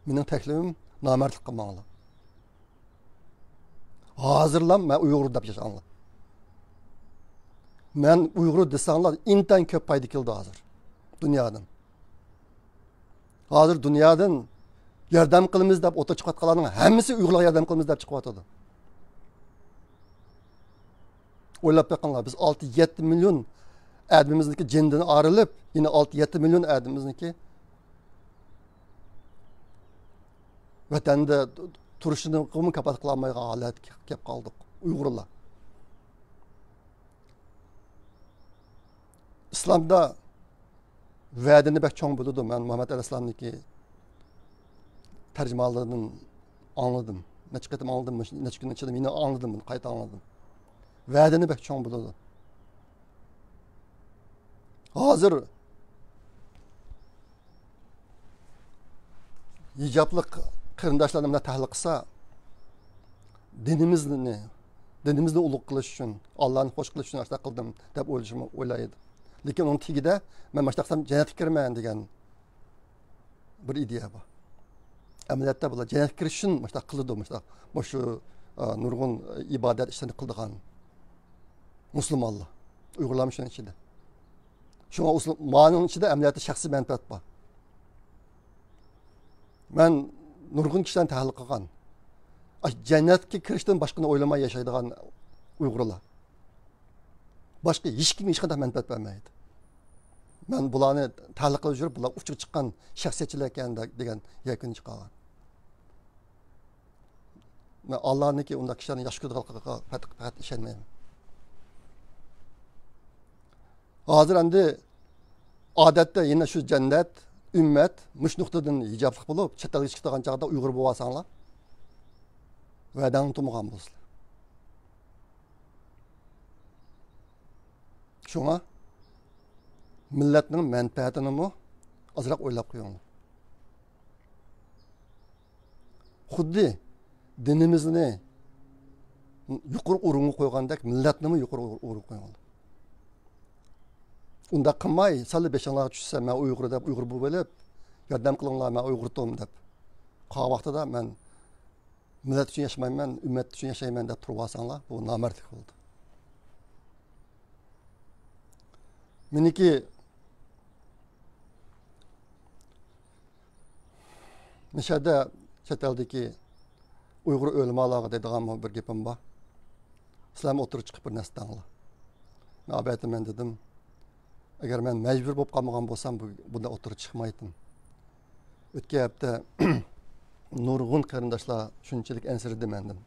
مېنىڭ تەكلىپىم، نامەردلىك قىلماڭلار. ھازىرلا «مەن ئۇيغۇر» دەپ ياشاڭلار. «مەن ئۇيغۇر» دېسەڭلار، ئىنتايىن كۆپ پايدا كېلىدۇ ھازىر دۇنيادىن. ھازىر دۇنيادىن ياردەم قىلىمىز دەپ ئوتتۇرىغا چىقىۋاتقانلارنىڭ ھەممىسى ئۇيغۇرلارغا ياردەم قىلىمىز دەپ چىقىۋاتىدۇ. ئويلاپ بېقىڭلار، بىز ئالتە يەتتە مىليون ئادىمىمىزنىڭكى جېنىدىن ئايرىلىپ، يەنە ئالتە يەتتە مىليون ئادىمىمىزنىڭكى ۋەتەندە تۇرۇشىنىمۇ كاپالەت قىلالمايدىغان ھالەتكە كەپ قالدۇق ئۇيغۇرلار. ئىسلامدا ۋەدىنى بەك چوڭ بىلىدۇ. مەن مۇھەممەد ئەلەيھىسسالامنىڭكى تەرجىمىھالىدىن ئاڭلىدىم. نەچچە قېتىم ئاڭلىدىم، مۇشۇ نەچچە كۈن ئىچىدە يەنە ئاڭلىدىم، بۇنى قايتا ئاڭلىدىم. ۋەدىنى بەك چوڭ بىلىدۇ. ھازىر ھىجابلىق قېرىنداشلارنى مۇنداق تەھلىل قىلسا، دىنىمىزنى، دىنىمىزنى ئۇلۇغ قىلىش ئۈچۈن، ئاللانى خوش قىلىش ئۈچۈن ئاشۇنداق قىلدىم دەپ ئويلىشىمۇ ئويلايدۇ. لېكىن ئۇنىڭ تېگىدە مەن مۇشۇنداق قىلسام جەننەتكە كىرىمەن دېگەن بىر ئىدىيە بار. ئەمەلىيەتتە بۇلار جەننەتكە كىرىش ئۈچۈن مۇشۇنداق قىلىدۇ، مۇشۇنداق، مۇشۇ، ئا، نۇرغۇن ئىبادەت ئىشلىرىنى قىلىدىغان مۇسۇلمانلار. ئۇيغۇرلارمۇ شۇنىڭ ئىچىدە. شۇڭا ئۇسۇل-، مانىڭ ئىچىدە ئەمەلىيەتتە شەخسىي مەنپەئەت بار. مەن نۇرغۇن كىشىلەرنى تەھلىل قىلغان. ئاش-، جەننەتكە كىرىشتىن باشقىنى ئويلىماي ياشايدىغان ئۇيغۇرلار. باشقا ھېچكىمگە ھېچقانداق مەنپەئەت بەرمەيدۇ. مەن بۇلارنى تەھلىل قىلىپ يۈرۈپ، بۇلار ئۇچىغا چىققان شەخسىيەتچىلەر ئىكەن دە-، دېگەن يەكۈننى چىقارغان. مەن ئاللانىڭكى ئۇنداق كىشىلەرنى ياخشى كۆرىدىغانلىقىغا پەقەت، پەقەت ئىشەنمەيمەن. ھازىر ئەمدى ئادەتتە يەنە شۇ جەننەت، ئۈممەت مۇشۇ نۇقتىدىن ھىجابلىق بولۇپ، چەت ئەلگە چىقىدىغان چاغدا ئۇيغۇر بولۇۋالساڭلار، ۋەدەڭنى تۇتمىغان بولىسىلەر. شۇڭا مىللەتنىڭ مەنپەئەتىنىمۇ ئازراق ئويلاپ قويۇڭلار. خۇددى دىنىمىزنى يۇقىرى ئورۇنغا قويغاندەك، مىللەتنىمۇ يۇقىرى ئور-، ئورۇنغا قويۇڭلار. ئۇنداق قىلماي، سەل بېشىڭلارغا چۈشسە، مەن ئۇيغۇر دەپ، ئۇيغۇر بولۇپ ئېلىپ، ياردەم قىلىڭلار، مەن ئۇيغۇردۇم دەپ. قالغان ۋاقتىدا مەن مىللەت ئۈچۈن ياشىمايمەن، ئۈممەت ئۈچۈن ياشايمەن دەپ تۇرۇۋالساڭلار، بۇ نامەردلىك بولىدۇ. مېنىڭكى مىشەدە چەت ئەلدىكى ئۇيغۇر ئۆلىمالارغا دەيدىغان بىر گېپىم بار. سىلەرمۇ ئوتتۇرىغا چىقىپ بىر نەرسە دەڭلار. مەن ئەلۋەتتە مەن دېدىم، ئەگەر مەن مەجبۇر بولۇپ قالمىغان بولسام، بۇ، بۇنداق ئوتتۇرىغا چىقمايتتىم. ئۆتكەن ھەپتە نۇرغۇن قېرىنداشلار شۇنچىلىك ئەنسىرىدى مەندىن.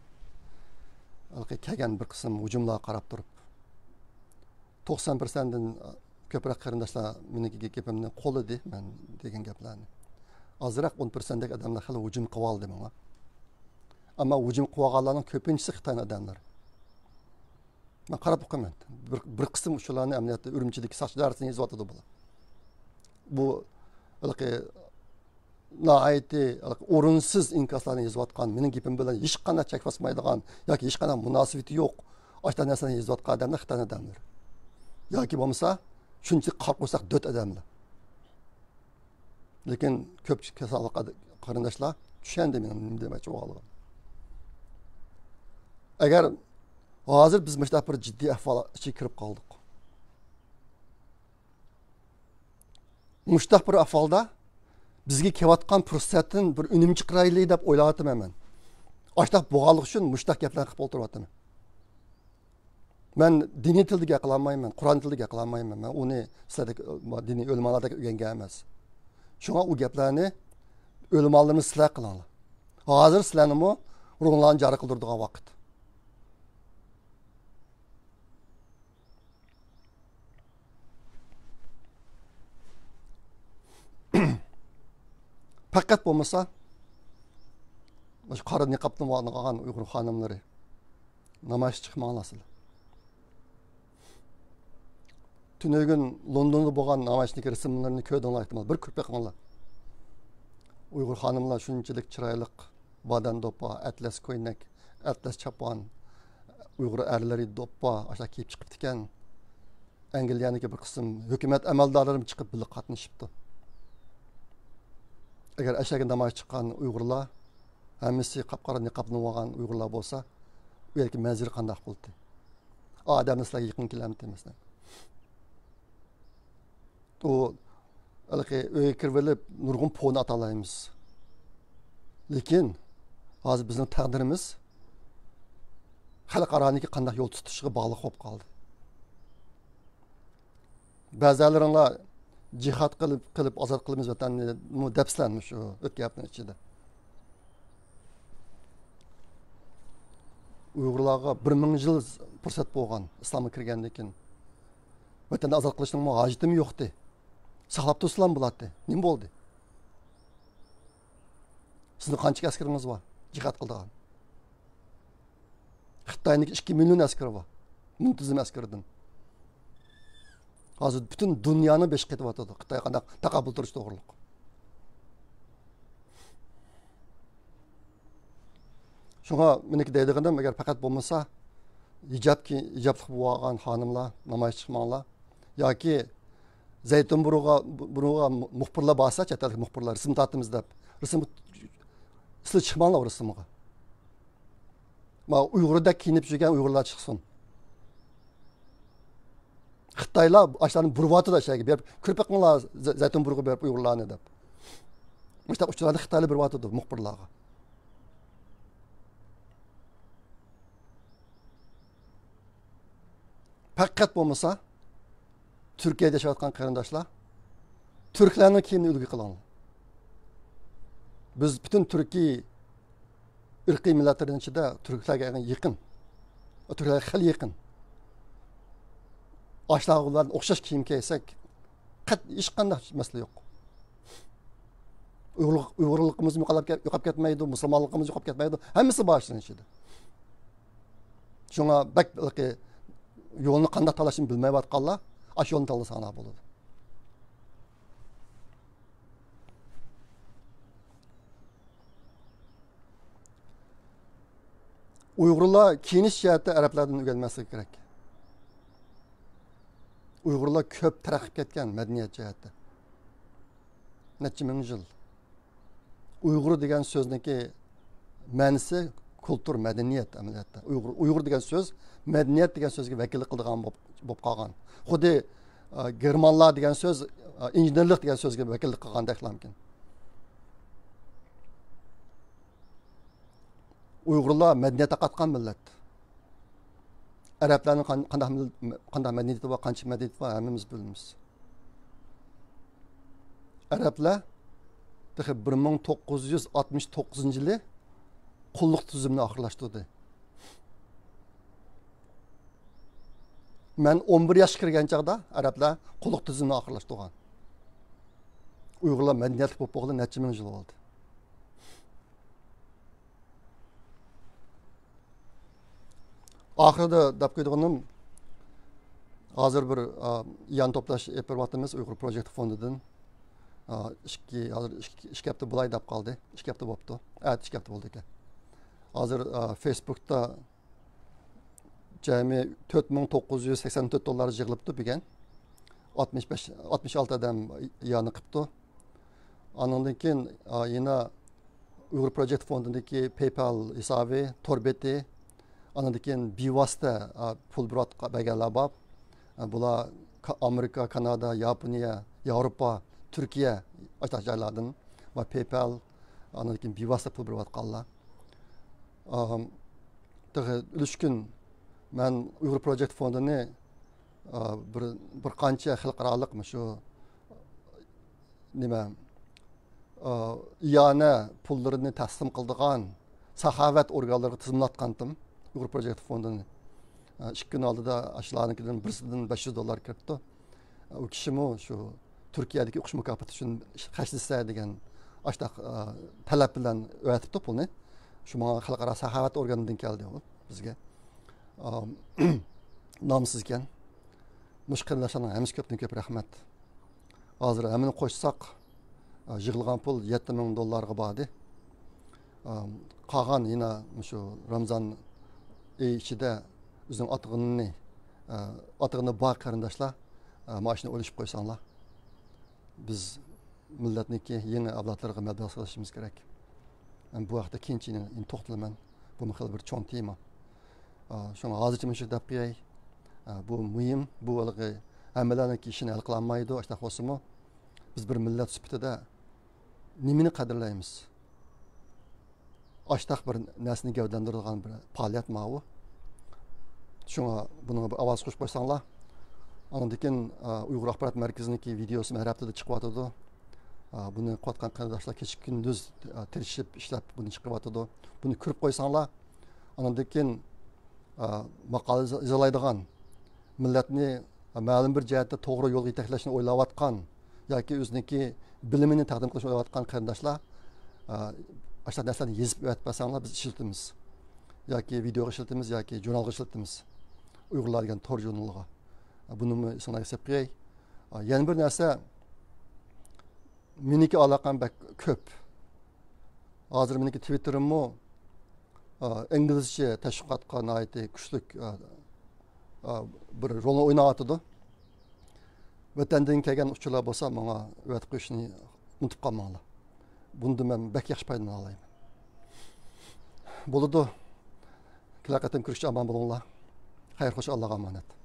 ھېلىقى كەلگەن بىر قىسىم ھۇجۇملارغا قاراپ تۇرۇپ، توقسان پىرسەنتتىن كۆپرەك قېرىنداشلار مېنىڭكى گېپىمنى قوللىدى، مەن دېگەن گەپلەرنى. ئازراق ئون پىرسەنتتەك ئادەملەر خېلى ھۇجۇم قىلىۋالدى ماڭا. ئەمما ھۇجۇم قىلىۋالغانلارنىڭ كۆپىنچىسى خىتاي ئادەملىرى. مەن قاراپ باقىمەن. بىر، بىر قىسىم ئۇچۇرلارنى ئەمەلىيەتتە ئۈرۈمچىدىكى ساقچى ئىدارىسىگە يېزىۋاتىدۇ بۇلار. بۇ ھېلىقى ناھايىتى ھېلىقى ئورۇنسىز ئىنكاسلارنى يېزىۋاتقان، مېنىڭ گېپىم بىلەن ھېچقانداق چەك باسمايدىغان ياكى ھېچقانداق مۇناسىۋىتى يوق ئاشۇنداق نەرسىلەرنى يېزىۋاتقان ئادەملەر خىتاي ئادەملىرى. ياكى بولمىسا شۇنچىلىك قارا قورساق دۆت ئادەملەر. لېكىن كۆپچىلىك كېسەللىك قېرىنداشلار چۈشەندى مېنىڭ نېمە دېمەكچى بولغانلىقىمنى. ئەگەر ھازىر بىز مۇشۇنداق بىر جىددىي ئەھۋال ئىچىگە كىرىپ قالدۇق. مۇشۇنداق بىر ئەھۋالدا بىزگە كېلىۋاتقان پۇرسەتتىن بىر ئۈنۈم چىقىرايلى دەپ ئويلاۋاتىمەن مەن. ئاشۇنداق بولغانلىقى ئۈچۈن مۇشۇنداق گەپلەرنى قىلىپ ئولتۇرۇۋاتىمەن. مەن دىنىي تىلدا گەپ قىلالمايمەن، قۇرئان تىلدا گەپ قىلالمايمەن. مەن ئۇنى سىلەردەك، دىنىي ئۆلىمالاردەك ئۆگەنگەن ئەمەس. شۇڭا ئۇ گەپلەرنى ئۆلىمالىرىمىز سىلەر قىلىڭلار. ھازىر سىلەرنىمۇ روھۇڭلارنى جارى قىلدۇرىدىغان ۋاقىت. پەقەت بولمىسا، مۇشۇ قارا نىقابنى ماڭغان ئۇيغۇر خانىملىرى، نامايىشقا چىقماڭلار سىلەر. تۈنۈگۈن لوندوندا بولغان نامايىشنىڭ رەسىملىرىنى كۆردۈڭلار ئېھتىمال، بىر كۆرۈپ بېقىڭلار. ئۇيغۇر خانىملار شۇنچىلىك چىرايلىق، بادەن دوپپا، ئەتلەس كۆينەك، ئەتلەس چاپان، ئۇيغۇر ئەرلىرى دوپپا، ئاشۇنداق كىيىپ چىقىپتىكەن. ئەنگلىيەنىڭكى بىر قىسىم ھۆكۈمەت ئەمەلدارلىرىمۇ چىقىپ بىللە قاتنىشىپتۇ. ئەگەر ئەشەگە نامايىش چىققان ئۇيغۇرلار ھەممىسى قاپقارا نىقابنى ئالغان ئۇيغۇرلار بولسا، ئۇ يەردىكى مەنزىرە قانداق بولاتتى؟ ئادەملەر سىلەرگە يېقىن كېلەمتى مەسىلەن؟ ئۇ ھېلىقى ئۆيگە كىرىۋېلىپ نۇرغۇن پونى ئاتالايمىز. لېكىن ھازىر بىزنىڭ تەقدىرىمىز خەلقئارانىڭكى قانداق يول تۇتۇشىغا باغلىق بولۇپ قالدى. بەزىلىرىڭلار جىھاد قىلىپ، قىلىپ ئازاد قىلىمىز ۋەتەننىمۇ دەپسىلەر مۇشۇ ئۆتكەن ھەپتىنىڭ ئىچىدە. ئۇيغۇرلارغا بىر مىڭ يىل پۇرسەت بولغان ئىسلامغا كىرگەندىن كېيىن. ۋەتەننى ئازاد قىلىشنىڭمۇ ھاجىتىمۇ يوقتى. ساقلاپ تۇرسىلام بولاتتى. نېمە بولدى؟ سىزنىڭ قانچىلىك ئەسكىرىڭىز بار جىھاد قىلىدىغان؟ خىتاينىڭ ئىككى مىليون ئەسكىرى بار. مۇنتىزىم ئەسكىرىدىن. ھازىر پۈتۈن دۇنيانىڭ بېشى قېتىۋاتىدۇ. خىتايغا قانداق تاقابىل تۇرۇش توغرۇلۇق. شۇڭا مېنىڭكى دەيدىغىنىم، ئەگەر پەقەت بولمىسا، ھىجاب كى-، ھىجابلىق بولغان خانىملار نامايىش چىقماڭلار. ياكى زەيتۇن بۇرۇغا، بۇرۇغا مۇخبىرلار بارسا، چەت ئەللىك مۇخبىرلار، رەسىم تارتىمىز دەپ، رەسىم، سىلەر چىقماڭلار رەسىمغا. ما ئۇيغۇردەك كىيىنىپ يۈرگەن ئۇيغۇرلار چىقسۇن. خىتايلار ئاشۇلارنى بۇرۇۋاتىدۇ، ئاشۇ يەرگە بېرىپ، كۆرۈپ بېقىڭلار، زە-، زەيتۇن بۇرۇغا بېرىپ ئۇيغۇرلارنى دەپ. مۇشۇنداق ئۇچۇرلارنى خىتايلار بېرىۋاتىدۇ مۇخبىرلارغا. پەقەت بولمىسا، تۈركىيەدە ياشاۋاتقان قېرىنداشلار، تۈركلەرنىڭ كىيىمىنى ئۈلگە قىلىڭلار. بىز پۈتۈن تۈركىي ئىرقىي مىللەتلەرنىڭ ئىچىدە تۈركلەرگە يېقىن. تۈركلەرگە خېلى يېقىن. ئاشۇلارغا ئوخشاش كىيىم كىيسەك، قەت-، ھېچقانداق مەسىلە يوق. ئۇيغۇرلۇق، ئۇيغۇرلۇقىمىز يوقاپ كەت-، يوقاپ كەتمەيدۇ، مۇسۇلمانلىقىمىز يوقاپ كەتمەيدۇ. ھەممىسى بار شۇنىڭ ئىچىدە. شۇڭا بەك ھېلىقى يولنى قانداق تاللاشنى بىلمەيۋاتقانلار ئاشۇ يولنى تاللىساڭلار بولىدۇ. ئۇيغۇرلار كىيىنىش جەھەتتە ئەرەبلەردىن ئۆگەنمەسلىكى كېرەك. ئۇيغۇرلار كۆپ تەرەققىي كەتكەن مەدەنىيەت جەھەتتە. نەچچە مىڭ يىل. ئۇيغۇر دېگەن سۆزنىڭكى مەنىسى كۇلتۇر، مەدەنىيەت ئەمەلىيەتتە. ئۇيغۇر، ئۇيغۇر دېگەن سۆز مەدەنىيەت دېگەن سۆزگە ۋەكىللىك قىلىدىغان بولۇپ، بولۇپ قالغان. خۇددى، ئە، گېرمانلار دېگەن سۆز، ئە، ئىنژېنېرلىق دېگەن سۆزگە ۋەكىللىك قىلغاندەكلامكىن. ئۇيغۇرلار مەدەنىيەت تارقاتقان مىللەت. ئەرەبلەرنىڭ قان-، قانداق مىل-، قانداق مەدەنىيىتى بار، قانچە مەدەنىيىتى بار، ھەممىمىز بىلىمىز. ئەرەبلەر تېخى بىر مىڭ توققۇز يۈز ئاتمىش توققۇزىنچى يىلى قۇللۇق تۈزۈمىنى ئاخىرلاشتۇردى. مەن ئون بىر ياشقا كىرگەن چاغدا ئەرەبلەر قۇللۇق تۈزۈمىنى ئاخىرلاشتۇرغان. ئۇيغۇرلار مەدەنىيەتلىك بولۇپ بولغىلى نەچچە مىڭ يىل بولدى. ئاخىرىدا دەپ قويىدىغىنىم، ھازىر بىر، ئا، ئىئانە توپلاش ئېلىپ بېرىۋاتىمىز ئۇيغۇر پروجېكت فوندىدىن. ئا، ئىككى، ھازىر ئىككى، ئىككى ھەپتە بولاي دەپ قالدى. ئىككى ھەپتە بوپتۇ. ئەتە ئىككى ھەپتە بولىدىكەن. ھازىر، ئا، فېيسبۇكتا جەمئىي تۆت مىڭ توققۇز يۈز سەكسەن تۆت دوللار يىغىلىپتۇ بۈگۈن. ئاتمىش بەش، ئاتمىش ئالتە ئادەم ئىئانە قىپتۇ. ئانىڭدىن كېيىن، ئا، يەنە ئۇيغۇر پروجېكت فوندىدىكى پەيپال ھېسابى، تور بېتى، ئانىڭدىن كېيىن بىۋاسىتە، ئا، پۇل بېرىۋاتقا-، بەرگەنلەر بار. ئا، بۇلار كا-، ئامېرىكا، كانادا، ياپونىيە، ياۋروپا، تۈركىيە، ئاشۇنداق جايلاردىن ۋە پەيپال، ئانىڭدىن كېيىن بىۋاسىتە پۇل بېرىۋاتقانلار. ئا، تېخى ئۈلۈشكۈن مەن ئۇيغۇر پروجېكت فوندىنى، ئا، بىر، بىر قانچە خەلقئارالىق مۇشۇ نېمە، ئا، ئىئانە پۇللىرىنى تەسلىم قىلىدىغان ساخاۋەت ئورگانلىرىغا تىزىملاتقانتىم ئۇيغۇر پروجېكت فوندىنى. ئا، ئىككى كۈن ئالدىدا ئاشۇلارنىڭكىدىن بىرسىدىن بەش يۈز دوللار كىرىپتۇ. ئا، ئۇ كىشىمۇ شۇ تۈركىيەدىكى ئوقۇش مۇكاپاتى ئۈچۈن خەجلىسە دېگەن ئاشۇنداق، ئا، تەلەپ بىلەن ئەۋەتىپتۇ پۇلنى. شۇ ماڭا خەلقئارا ساخاۋەت ئورگانىدىن كەلدى ئۇ بىزگە. ئا، نامسىز ئىكەن. مۇشۇ قېرىنداشلارنىڭ ھەممىسىگە كۆپتىن كۆپ رەھمەت. ھازىر ھەممىنى قوشساق، ئا، يىغىلغان پۇل يەتتە مىڭ دوللارغا باردى. ئا، قالغان يەنە مۇشۇ رامزان ئېيى ئىچىدە ئۆزىنىڭ ئاتىغىنىنى، ئا، ئاتىغىنى بار قېرىنداشلار، ئا، مانا شۇنى ئويلىشىپ قويساڭلار، بىز مىللەتنىڭكى يېڭى ئەۋلادلىرىغا مەبلەغ سېلىشىمىز كېرەك. مەن بۇ ھەقتە كېيىنچە يەنە توختىلىمەن. بۇمۇ خېلى بىر چوڭ تېما. ئا، شۇڭا ھازىرچە مۇشۇ دەپ قوياي. ئا، بۇ مۇھىم، بۇ ھېلىقى ھەممىلەرنىڭكى ئىشىنى ھەل قىلالمايدۇ، ئاشۇنداق بولسىمۇ، بىز بىر مىللەت سۈپىتىدە نېمىنى قەدىرلەيمىز؟ ئاشۇنداق بىر نەرسىنى گەۋدىلەندۈرىدىغان بىر پائالىيەت ماۋۇ. شۇڭا بۇنىڭغا بىر ئاۋاز قوشۇپ قويساڭلار. ئاندىن كېيىن، ئا، ئۇيغۇر ئاخبارات مەركىزىنىڭكى ۋىدېئوسىمۇ ھەر ھەپتىدە چىقىۋاتىدۇ. ئا، بۇنى قىلىۋاتقان قېرىنداشلار كېچە كۈندۈز، ئا، تىرىشىپ ئىشلەپ بۇنى چىقىرىۋاتىدۇ. بۇنى كۆرۈپ قويساڭلار، ئاندىن كېيىن، ئا، ماقالە يېزا-، يېزالايدىغان، مىللەتنى مەلۇم بىر جەھەتتە توغرا يولغا يېتەكلەشنى ئويلاۋاتقان ياكى ئۆزىنىڭكى بىلىمىنى تەقدىم قىلىشنى ئويلاۋاتقان قېرىنداشلار، ئاشۇنداق نەرسىلەرنى يېزىپ ئەۋەتىپ بەرسەڭلار، بىز ئىشلىتىمىز. ياكى ۋىدېئوغا ئىشلىتىمىز، ياكى ژۇرنالغا ئىشلىتىمىز. ئۇيغۇرلار دېگەن تور ژۇرنىلىغا. بۇنىمۇ ئېسىڭلارغا سېلىپ قوياي. يەنە بىر نەرسە، مېنىڭكى ئالاقەم بەك كۆپ. ھازىر مېنىڭكى تىۋىتتېرىممۇ ئىنگلىزچە تەشۋىقاتقا ناھايىتى كۈچلۈك بىر رولنى ئويناۋاتىدۇ. ۋەتەندىن كەلگەن ئۇچۇرلار بولسا ماڭا ئەۋەتىپ قويۇشنى ئۇنتۇپ قالماڭلار. بۇنىڭدىن مەن بەك ياخشى پايدىلىنالايمەن. بولىدۇ. كېلەر قېتىم كۆرۈشكىچە ئامان بولۇڭلار. خەير خوش، ئاللاغا ئامانەت.